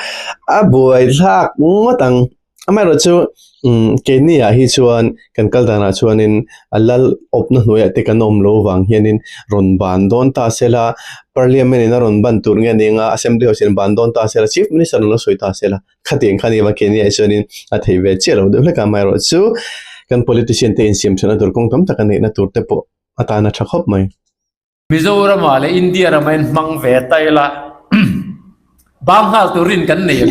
a buai thlak ngawt ang. Amaherawh chu umm keini ah hi chuan kan kal danah chuanin a lal awpna hnuaiah te kan awm lo vang hianin rawn ban dawn ta sela parliament in a rawn ban tur nge nia nga assembly house in ban dawn ta sela chief minister an lo sawi ta sela khatiang kha nia keini ah hi chuanin a thei ve chiah lo deuh hlek a amaherawh chu kan politician te insiam thatna tur kawng tam tak a neihna tur te pawh atan a tha khawp mai. Mizoramah leh India ramah in hmang ve ta ila bang nghal turin kan nei em?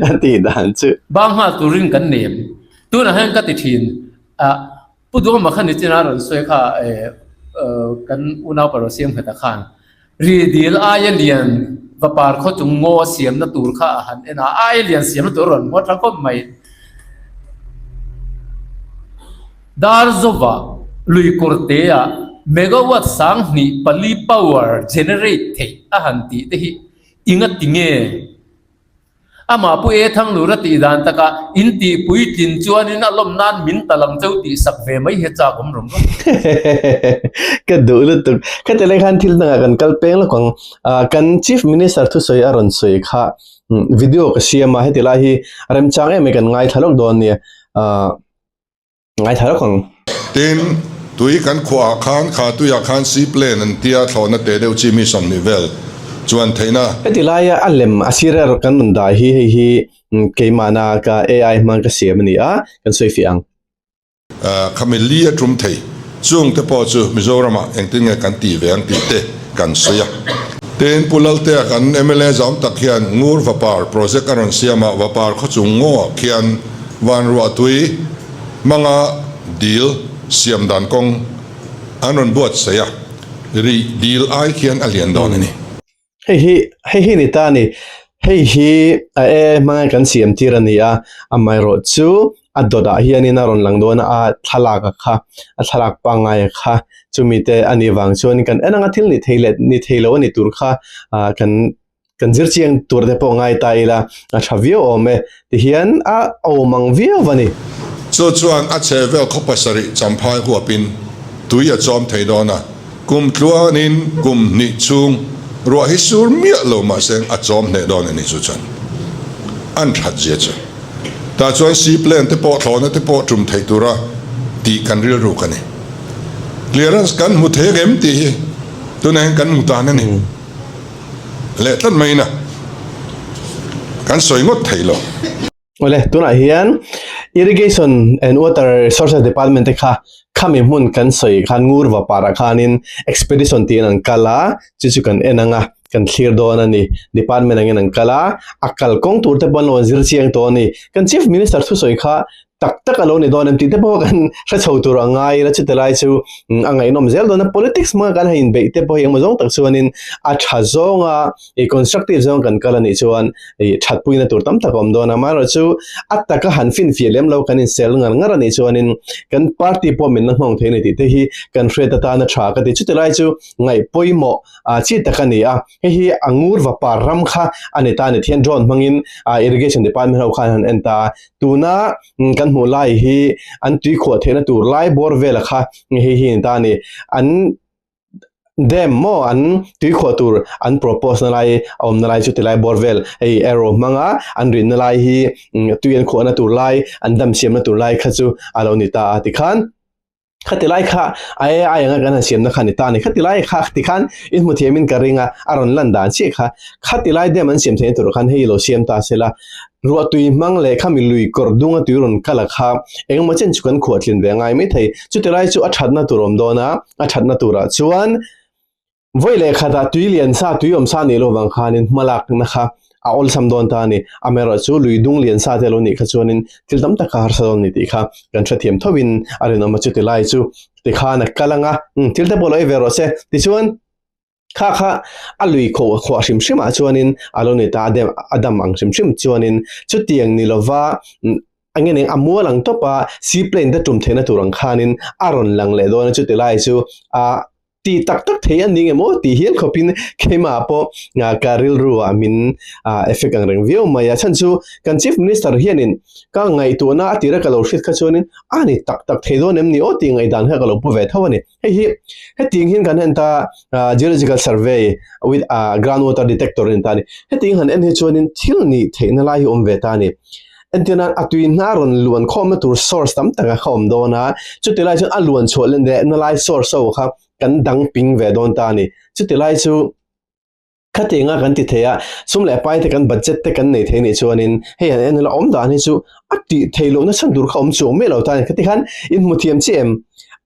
A tih dan chu. Bang nghal turin kan nei em? Tunah hian ka ti thin a, Pu Duhawma khan nichina rawn sawi kha kan unau pawh siam nghet a khan Ridil aia lian vapar khaw chung ngaw siamna tur kha a han en a, aia lian siamna tur a rawn hmuat tha khawp mai. Darzova lui kawrtea megawatt 24 power generate theih a han tih te hi inga ti nge? Amah Pu E Thanglura tih dan takah in tih puitlin chuanin a lawm nan min ta lang cheu tih sak ve mai hi a chak awm rawng rawng. Ka duh lutuk. Khati lai khan thil dangah kan kal peng lawk ang. Kan Chief Minister thusawi a rawn sawi kha video ka siam a, heti lai hi remchang em mai kan ngaithla lawk dawn nia. Ngaithla lawk ang. Tin, tui kan khuaah khan kha tuiah khan seaplane an tia thlawhna teh deuh chi mi 20 vel chuan theihna. Heti laia a lem a sir erawh kan rawn dah hi hei hi keimahna ka AI hmang ka siam a ni a, kan sawi fiah ang. Khami li a tum thei chung te pawh chu Mizoramah engtin nge kan tih ve ang tih te kan sawi a. Tin, Pu Laltea kan mla zam tak hian Ngur Vapar project a rawn siam a, Vapar khawchung ngawah khian Van ruahtui hmanga dil siam dan kawng an rawn buatsaih a, rih dil ai khian a lian dawn a ni. Hei hi, hei hi ni ta a ni. Hei hi a e hmanga kan siam tir a ni a, amaherawh chu a dawtah hianin a rawn lang dawn a, a thlalak a kha, a thlalak pangngai a kha, chumi te a nih vang chuan kan en anga thil ni thei leh ni thei lo a ni tur kha ah kan Kan zir chiang tur te pawh ngai ta ila a tha viau awm e tihian a awm ang viau a ni. Chu chuan a chhe vel khaw pasarih champhai huapin tui a chawm thei dawn a, kum tluanin kum hnih chhung ruah hi sur miah lo mahse a chawm hneh dawn a ni chu chuan an that zia chu. Tah chuan seaplane te pawh thlawhna te pawh tum theih tura tih kan rilruk a ni. Clearance kan hmu thei ang em tih hi tunah hian kan hmu tan a ni. Leh tlat mai ina kan sawi ngawt thei lo. Awle, tunah hian Irrigation and Water Resources Department te kha khami hmun kan sawi khan Ngurva parah khanin expedition tiin an kal a, chu chu kan en ang a. kan thlir dawn a ni. Department angin an kal a, a kalkawng tur te pawh an lo zir chiang tawh a ni. Kan Chief Minister thusawi kha tak tak a lo ni dawn em tih te pawh kan hre chho tur a ngai ila chuti lai chu a ngaihnawm zel dawn a. Politics hmanga kan han inbeih te pawh hi engmaw zawng tak chuanin a tha zawnga ih constructive zawng kan kal a nih chuan ih thatpuina tur tam tak a awm dawn a. Amaherawhchu a taka han finfiah lem lo kan insel ngar ngar a nih chuanin kan party pawh min la nghawng thei a ni tih te hi kan hriat atana tha ka ti. Chuti lai chu ngaih pawimawh chi tak a ni a, hei hi a ngur vapar ram kha a ni ta a ni. Thian drone hmangin irrigation department ho khan an en ta a, tuna kan hmuh lai hi an tui khuah theihna tur lai bawr vela kha hei hi a ni ta a ni. An dam maw an tui khuah tur an propose na lai a awmna lai chu tilai bawr vel hei arrow hmanga an rinna lai hi tui an khuahna tur lai an dam siamna tur lai kha chu a lo ni ta a tikhan. Khati lai kha a AI anga kan han siamna kha ni ta a ni. Khati lai kha ti khan in hmu thiamin ka ring a, a rawn lan dan chiah kha. Khati lai dam an siam theihna tur khan hei lo siam ta se la, ruahtui hmang leh khami lui kawr dunga tui rawn kal a kha engemaw chen chu kan khuahtlin ve ngai maithei. Chuti lai chu a thatna tur a awm dawn a, a thatna turah chuan Vawi leh khatah tui lian sa, tui awm sa nih loh vang khanin hmalakna kha a awlsam dawn ta a ni. Amaherawhchu lui dung lian sa te lo nih kha chuanin thil tam tak kha harsa dawn a ni tih kha kan hrethiam thovin a rinawm a, chuti lai chu tikhan a kal ang a, thil te pawh lo ei ve rawh se. Tichuan kha kha a lui khuah khuah hrim hrimah chuanin a lo ni ta a, a dam ang hrim hrim chuanin chutiang ni lova a nge eng a mual ang tawp a, seaplane te tum theihna tur ang khanin a rawn lang leh dawn a, chuti lai chu a Tih tak tak thei a ni nge maw tih hial khawpin keimah pawh ka rilru ah min effect ang reng viau mai a. Chhan chu kan Chief Minister hianin ka ngaihtuahna a tira ka lo hriat kha chuanin a ni tak tak thei dawn em ni aw tih ngaihdan kha ka lo pu ve tho a ni. Hei hi hetiang hian kan en ta Geological Survey with ground water detector a ni ta a ni. Hetiang han en hi chuanin thil nih theihna lai hi a awm ve ta a ni. Entirnan a tui hna rawn luan khawmna tur source tam tak a kha awm dawn a, chuti lai chuan a luan chhuah leh lehna lai source ho kha kan dang ping ve dawn ta a ni. Chuti lai chu khatianga kan ti thei a, sum leh pai te kan budget te kan nei thei nih chuanin hei han en ila awm dan hi chu a tih theih lohna chhan tur kha awm chuang miah lo ta a ni. Khati khan in hmu thiam chiah em?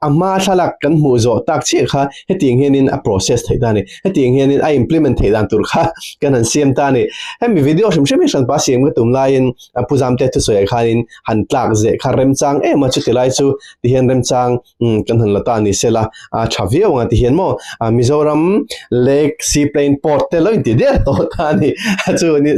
A hma thlalak kan hmuh zawh tak chiah kha hetiang hianin a process theih ta a ni. Hetiang hianin a implement theih dan tur kha kan han siam ta a ni. Hemi video hrim hrim hi hranpa siam ka tum laiin Pu Zamte thusawiah khanin han tlak zeh kha remchang em a, chuti lai chu tihian remchang kan han la ta ni sela a tha viau ang a tihian maw Mizoram Lake Seaplane Port te lo inti der tawh ta a ni.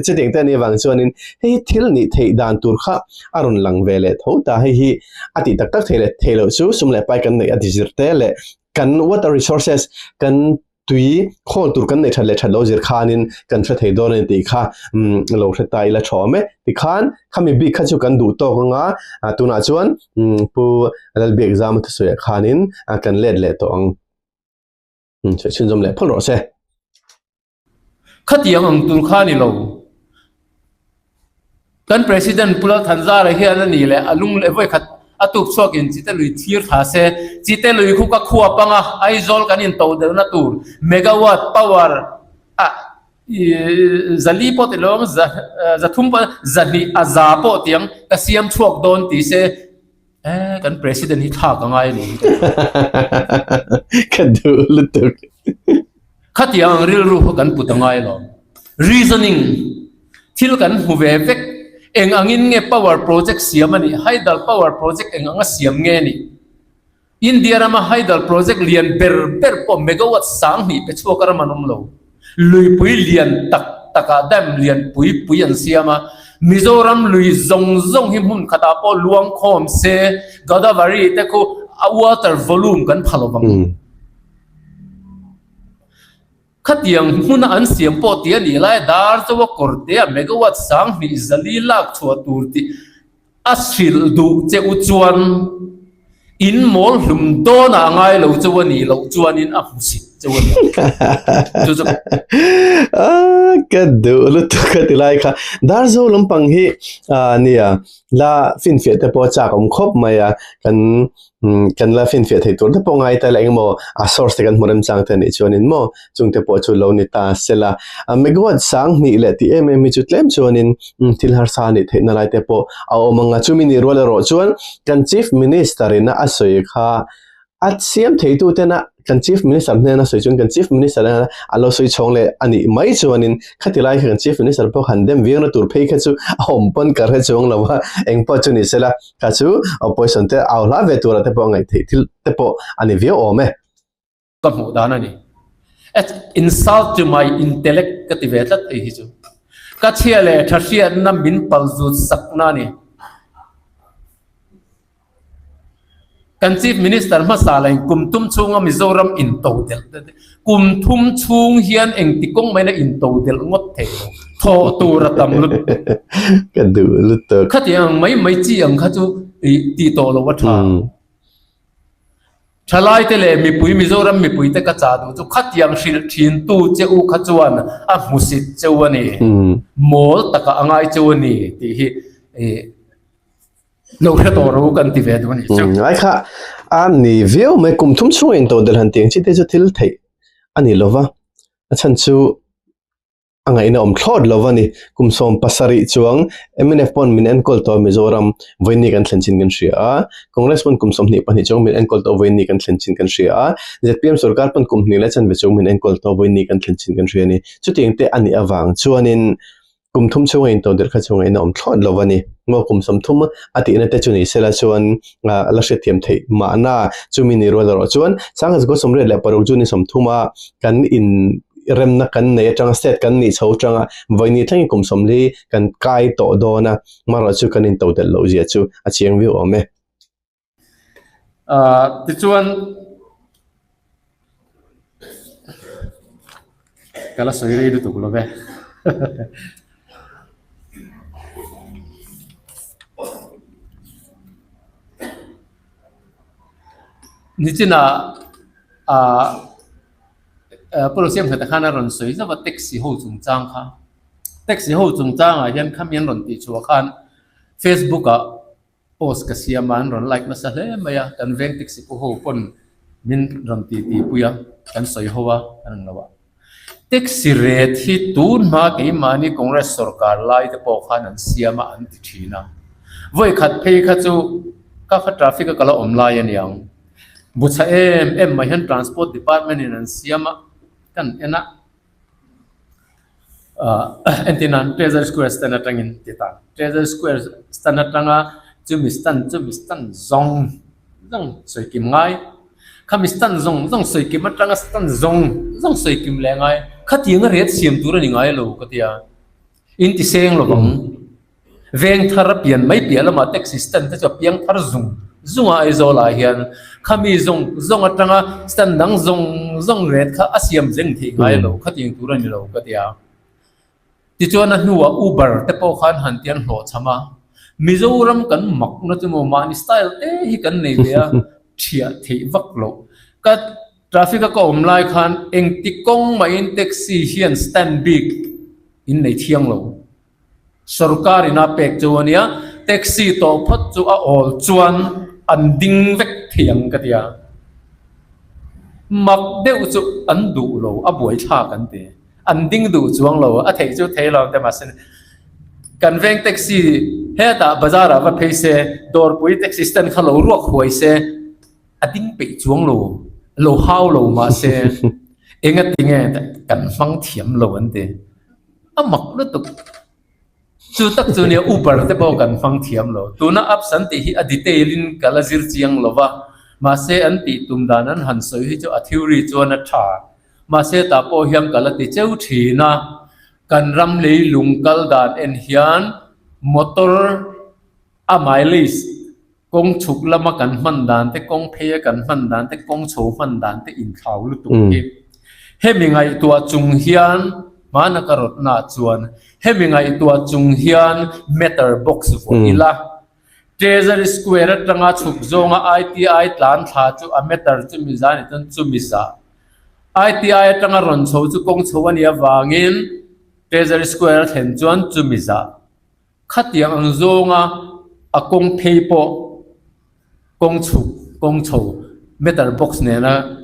Chutiang te a nih avang chuanin hei hi thil nih theih dan tur kha a rawn lang ve leh tho ta. Hei hi a tih tak tak thei leh thei loh chu sum leh pai kan neih a ti zir te leh kan water resources kan tui khawl tur kan neih that leh that lo zir khanin kan hre thei dawn a ni tih kha umm lo hre ta ila tha awm e tikhan khami bik kha chu kan duh tawk anga tunah chuan umm pu Lalbiakzama thusawiah khanin kan let leh tawh ang. Chhunzawm leh phawt rawh se. Khatiang ang tur kha a ni lo. Kan President Pu Lalthanzara hian a ni leh a lung leh vawikhat a tuk chhuakin Chite lui thlir thla se, Chite lui khu ka khua panga Aizawl kan intoh deuhna tur megawatt power a zali pawh ti lo ang, zathum pawh zahnih a za pawh tiang ka siam chhuak dawn ti se, Eh, kan president hi thlak a ngai ni. Ka duh lutuk. Khatiang ang rilru kha kan put a ngai lo. Reasoning, thil kan hmu ve vek, eng angin nge power project siam a nih, hydel power project eng anga siam nge nih. India rama hydel project lian ber ber pawh megawatt 2000 pe chhuak a ram an awm lo. Luipui lian tak takah dam lian pui pui an siam a, Mizoram lui zawng zawng hi hmun khatah pawh luang khawm se, Godavari te khu a water volume kan pha lo vang. Khatiang hmuna an siam pawh tih a nih lai dar chu a kawr te a megawatt 2000 zali lak chhuah tur tih A hrilh duh che u chuan in mawl hlum dawnah a ngai lo cheu a nih loh chuanin a hmusit cheu a ni ang. Chu chu. Ka duh lutuk a ti lai kha. Darzo lampang hi nia la finfiah te pawh a chak awm khawp mai a, kan Kan la finfiah thei tur te pawh ngai ta la engemaw a source te kan hmu remchang te anih chuanin maw chung te pawh chu lo ni ta sela. Megawatt 2000 leh tih em em hi chu tlem chuanin thil harsa anih theihna lai te pawh a awm ang a. Chumi nih rual erawh chuan kan Chief Minister in a sawi kha a siam theitu tena. kan Chief Minister hnena sawi chuan kan Chief Minister hnena a lo sawi chhawng leh a nih mai chuanin khati lai kha kan Chief Minister pawh han dem viauna tur phei kha chu a awm pawn ka hre chuang lo a, eng pawh chu ni sela kha chu opposition te au hla ve tura te pawh a ngaih theih thil te pawh a ni viau awm e. Ka hmuh dan a ni. It's insult to my intellect ka ti ve tlat hei hi chu. Ka chhia leh tha hriatna min pal zut sakna a ni. Kan Chief Minister hmasa lain kum tum chhunga Mizoram intodelh kum thum chhung hian engti kawng maina intodelh ngawt thei lo thawh tur a tam lut. Ka duh lutuk. Khatiang mai mai chi ang kha chu tih tawh lo a tha. Thalaite leh mipui Mizoram mipuite ka chah duh chu khatiang hrilh thintu che u kha chuan a hmusit cheu a ni, mawl takah a ngai cheu a ni tih hi lo hre tawh ro kan ti ve duh a nih chu. Ngai kha a ni viau mai, kum thum chhunga intodelh han tih ang chi te chu thil theih a ni lova, a chhan chu a ngaihna awm thlawt lo a ni. Kum 70 chuang mnf pawn min enkawl tawh Mizoram vawiin kan thlen chin kan hria a, Congress pawn kum 22 chuang min enkawl tawh vawiin kan thlen chin kan hria a, zpm sorkar pawn kum hnih leh chanve chuang min enkawl tawh vawiin kan thlen chin kan hria a ni. Chutiang te a nih avang chuanin kum thum chhunga intodelh kha chu ngaihna awm thlawt lo a ni. Maw kum 30 a tihna te chu ni sela chuan a la hriatthiam theih mahna chumi ni rual erawh chuan 1986 June ni 30 a kan in remna kan nei atanga state kan nih chho atanga vawiin thlengin kum 40 kan kai tawh dawn a marawh chu kan intodelh loh zia chu a chiang viau awm e. Tichuan ka la sawi rei lutuk lo ve. Nichinah ah Pu Rosiamhmeta khan a rawn sawi zauh a taxi ho chungchang kha. Taxi ho chungchangah hian khami an rawn tihchhuah khan Facebook ah Post ka siam a, an rawn like nasa hle mai a, kan veng taxi pu ho pawn min rawn ti ti pui a, kan sawi ho a, kan ang lo a. Taxi rate hi tun hma keimahni Congress sorkar lai te pawh khan an siam a, an ti thin a. Vawi khat phei kha chu ka kha traffic a ka la awm lai a niang. Buchha em em mai hian Transport Department in an siam a, kan en a. Entir nan Treasury Square stand atangin ti ta Treasury Square stand atanga chumi stand chumi stand zawng zawng sawi kim ngai khami stand zawng zawng sawi kim atanga stand zawng zawng sawi kim leh ngai khatiang a rate siam tur a ni ngai lo ka tia in ti seng lo vang. Veng thar a pian mai piah lamah taxi stand te chu a piang thar zung zung a Aizawl ah hian khami zawng zawng atanga stand dang zawng zawng ret kha a siam zeng theih ngai lo khatiang tur a ni lo ka ti a. Tichuan a hnuah Uber te pawh khan han ti an hlawhchham a, Mizoram kan makna chu maw mahni style te hi kan nei ve a, thiah theih vak loh. Ka traffic a ka awm lai khan engti kawng mahin taxi hian stand bik in nei thiang lo. Sorkar in a pek chu a nia, taxi tawh phawt chu a awl chuan an ding vek thei ang ka ti a. Mak deuh chu an duh lo, a buaithlak an ti. An ding duh chuang lo, a theih chu thei lo ang te mahse kan veng taxi hetah bazar ah va phei se, dawrpui taxi stand kha lo ruak huai se, a ding peih chuang lo, lo hau lo mahse engatinge kan hmang thiam lo an ti. A mak lutuk. Chu tak chu nia Uber te pawh kan hmang thiam lo. Tuna apps an tih hi a detail in ka la zir chiang lo va, mahse an tih tum dan an han sawi hi chu a theory chuan a tha. Mahse tah pawh hian ka la ti cheu thin a, kan ram leilung kal dan en hian motor a mileage Kawng chhuk lama kan hman dan te, kawng pheia kan hman dan te, kawng chho hman dan te inthlau lutuk hi. Hemi ngaihtuah chung hian, hmana ka rawtna chuan, hemi ngaihtuah chung hian meter box vuah ila, Treasury Square atanga chhuk zawnga ITI tlan thla chu a meter chumi zah ni chuan chumi zah. ITI atanga rawn chho chu kawng chho a nih avangin Treasury Square a thlen chuan chumi zah. Khatiang ang zawnga a kawng phei pawh kawng chhuk kawng chho meter box nena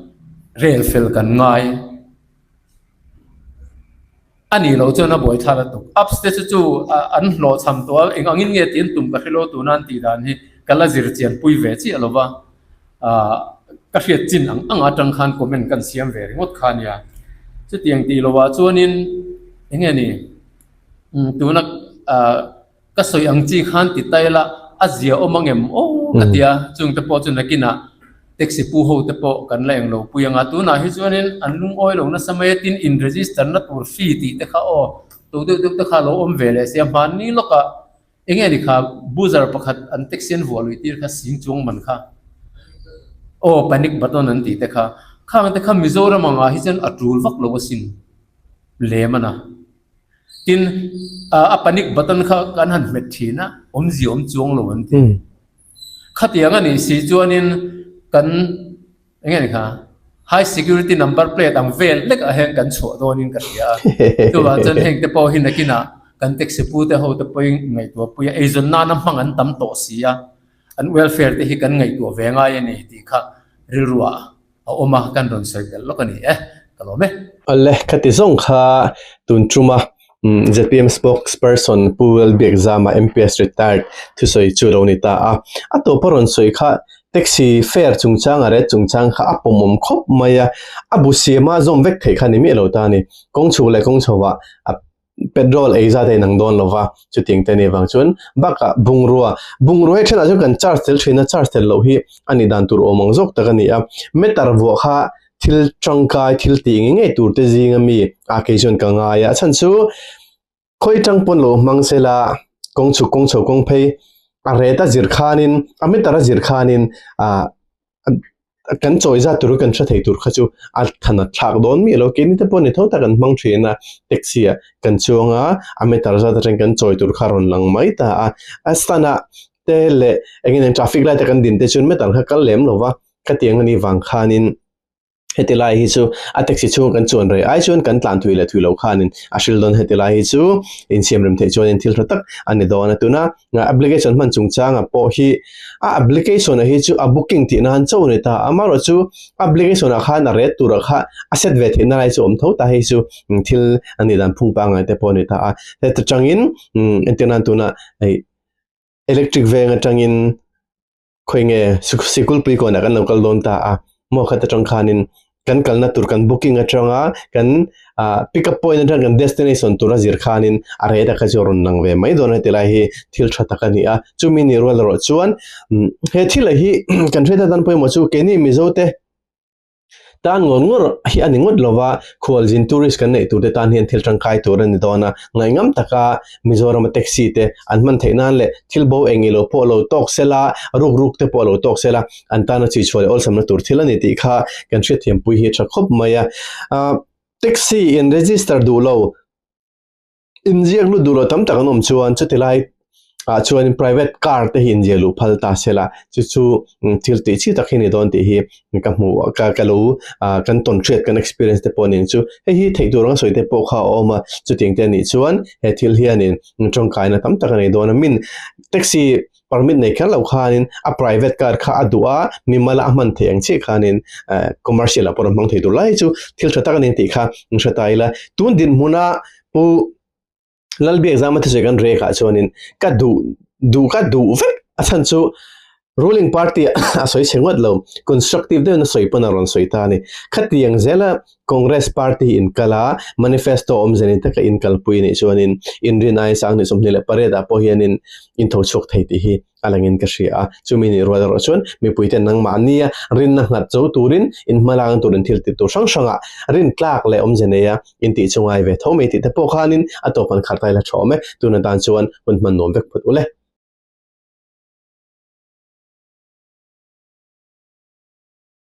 rel fel kan ngai a nih loh chuan a buai thla la tuk. Apps te chu chu an hlawhchham tawh a, eng angin nge tih an tum ka hre lo tuna an tih dan hi ka la zir chian pui ve chiah lo va. Ka hriat chin ang ang atang khan comment kan siam ve ringawt kha nia. Chutiang tih lovah chuanin eng nge ni tuna ka sawi ang chi khan ti ta ila a zia awm ang em aw ka tia chungte pawh chu nakinah taxi pu ho te pawh kan la englo pui ang a. Tunah hi chuanin an lungawi lo nasa mai a tin in register na tur fee tih te kha aw to deuh deuh te kha a lo awm ve leh sia hmanni lawkah Enge ni kha buzzer pakhat an taxi an vuah luih tir kha sing chuang man kha aw panic button an tih te kha khang te kha Mizoram angah hi chuan a tul vak lo asin lem a na tin a panic button kha kan han hmet thin a awmzia awm chuang lo an ti khatiang a nih si chuanin kan Eng nge ni kha? High security number plate ang vel lek ah hian kan chhuah dawn in ka hria a. Chuvang chuan heng te pawh hi nakinah kan taxi pu te ho te pawhin ngaihtuah pui a, eizawn nana hmang an tam tawh si a, an welfare te hi kan ngaihtuah ve ngai a ni tih kha rilru ah a awm a, kan rawn sawi belh lawk a ni e. Ka lawm e. Awle, khati zawng kha tun tuma ZPM spokesperson Pu Lalbiakzama MPS retired thusawi chu lo ni ta a. A tawpa rawn sawi kha taxi fare chungchang a rate chungchang kha a pawmawm khawp mai a, a bu siama zawm vek theih kha ni miah lo ta a ni. Kawng chhuk leh kawng chho ah a petrol ei zat a inang dawn lo va, chutiang te a nih avang chuan bakah bungrua, bungrua hi thenah chuan kan charge tel thin a, charge tel loh hi a nih dan tur awm ang zawk tak a ni a. Meter vuah kha thil tangkai thil tih ngei ngei tur te zinga mi a kei chuan ka ngai a, a chhan chu khawi tang pawn lo hmang sela kawng chhuk kawng chho kawng phei a ret a zir khanin a meter a zir khanin ah kan chawi zat tur kan hre thei tur kha chu a than a thlak dawn miah lo keini te pawh ni tho tak an hmang thin a taxi ah kan chuang a a meter zat atang kan chawi tur kha a rawn lang mai ta a a stand ah te leh eng nge traffic light a kan din te chuan meter kha kal lem lo va. Khatiang a nih vang khanin heti lai hi chu a taxi chhung kan chuan rei ai chuan kan tlan thui leh thui lo khanin a hril dawn heti lai hi chu insiam rem theih chuanin thil tha tak a ni dawn a. Tuna application hman chungchanga pawh hi a application a hi chu a booking tih nan chauh a ni ta a, amaherawhchu application ah khan a ret turah kha a set ve theihna lai chu a awm tho ta hei chu thil a nih dan phung pangngai te pawh a ni ta a. Heta tangin entir nan tuna hei electric veng atangin khawi nge sikulpui kawnah kan lo kal dawn ta a maw khat atang khanin kan kalna tur kan booking atanga kan ah pick up point atang kan destination tura zir khanin a rate a kha chu a rawn lang ve mai dawn a tilai hi thil tha tak a ni a chumi ni rual erawh chuan he thil hi kan hriat atan pawimawh chu keini Mizo te Tan ngawr ngawr hi a ni ngawt lova, khualzin tourist kan neih turte tan hian thil tangkai tur a ni dawn a, ngaihngam taka Mizorama taxi te an hman theih nan leh thil bo eng ilo pawh lo tawk sela, ruk ruk te pawh lo tawk sela, an tana chhui chhuah leh awlsamna tur thil a ni tih kha kan hriatthiampui hi a tha khawp mai a. Taxi in register duh lo. Inziak lut duh lo tam tak an awm chuan chuti lai ah chuan private car te hi inziah luh phal ta se la chu chu thil tih chi tak hi ni dawn tih hi ka hmu ka ka lo ah kan tawn hriat kan experience te pawh nen chu hei hi theih tur anga sawi te pawh kha a awm a chutiang te anih chuan he thil hianin tawngkaina tam tak a nei dawn a min taxi permit nei kher lo khanin a private car kha a duh a mimal a hman theih ang chiah khanin eh commercial ah pawh rawn hmang thei tur lai chu thil tha tak a ni tih kha an hre ta ila tun dinhmuna pu Lalbiakzama thusawi kan rek ah chuanin ka duh duh ka duh vek a chhan chu ruling party a sawi chhe ngawt lo constructive deuhin a sawi pawn a rawn sawi ta a ni khatiang zela Congress party in kal a manifesto awmze ni taka in kalpui anih chuanin inrin aia sang 28 ah pawh hianin in tho chhuak thei tih hi a langin ka hria a, chumi nih rual erawh chuan mipuite nangmahnia rinna nghat zo turin in hmalakna turin thil tih tur hrang hrangah rin tlak leh awmze neia in tih chu ngai ve tho mai tih te pawh khanin a tawp an kharh ta ila tha awm e, tun atan chuan hun hman nuam vek phawt ule.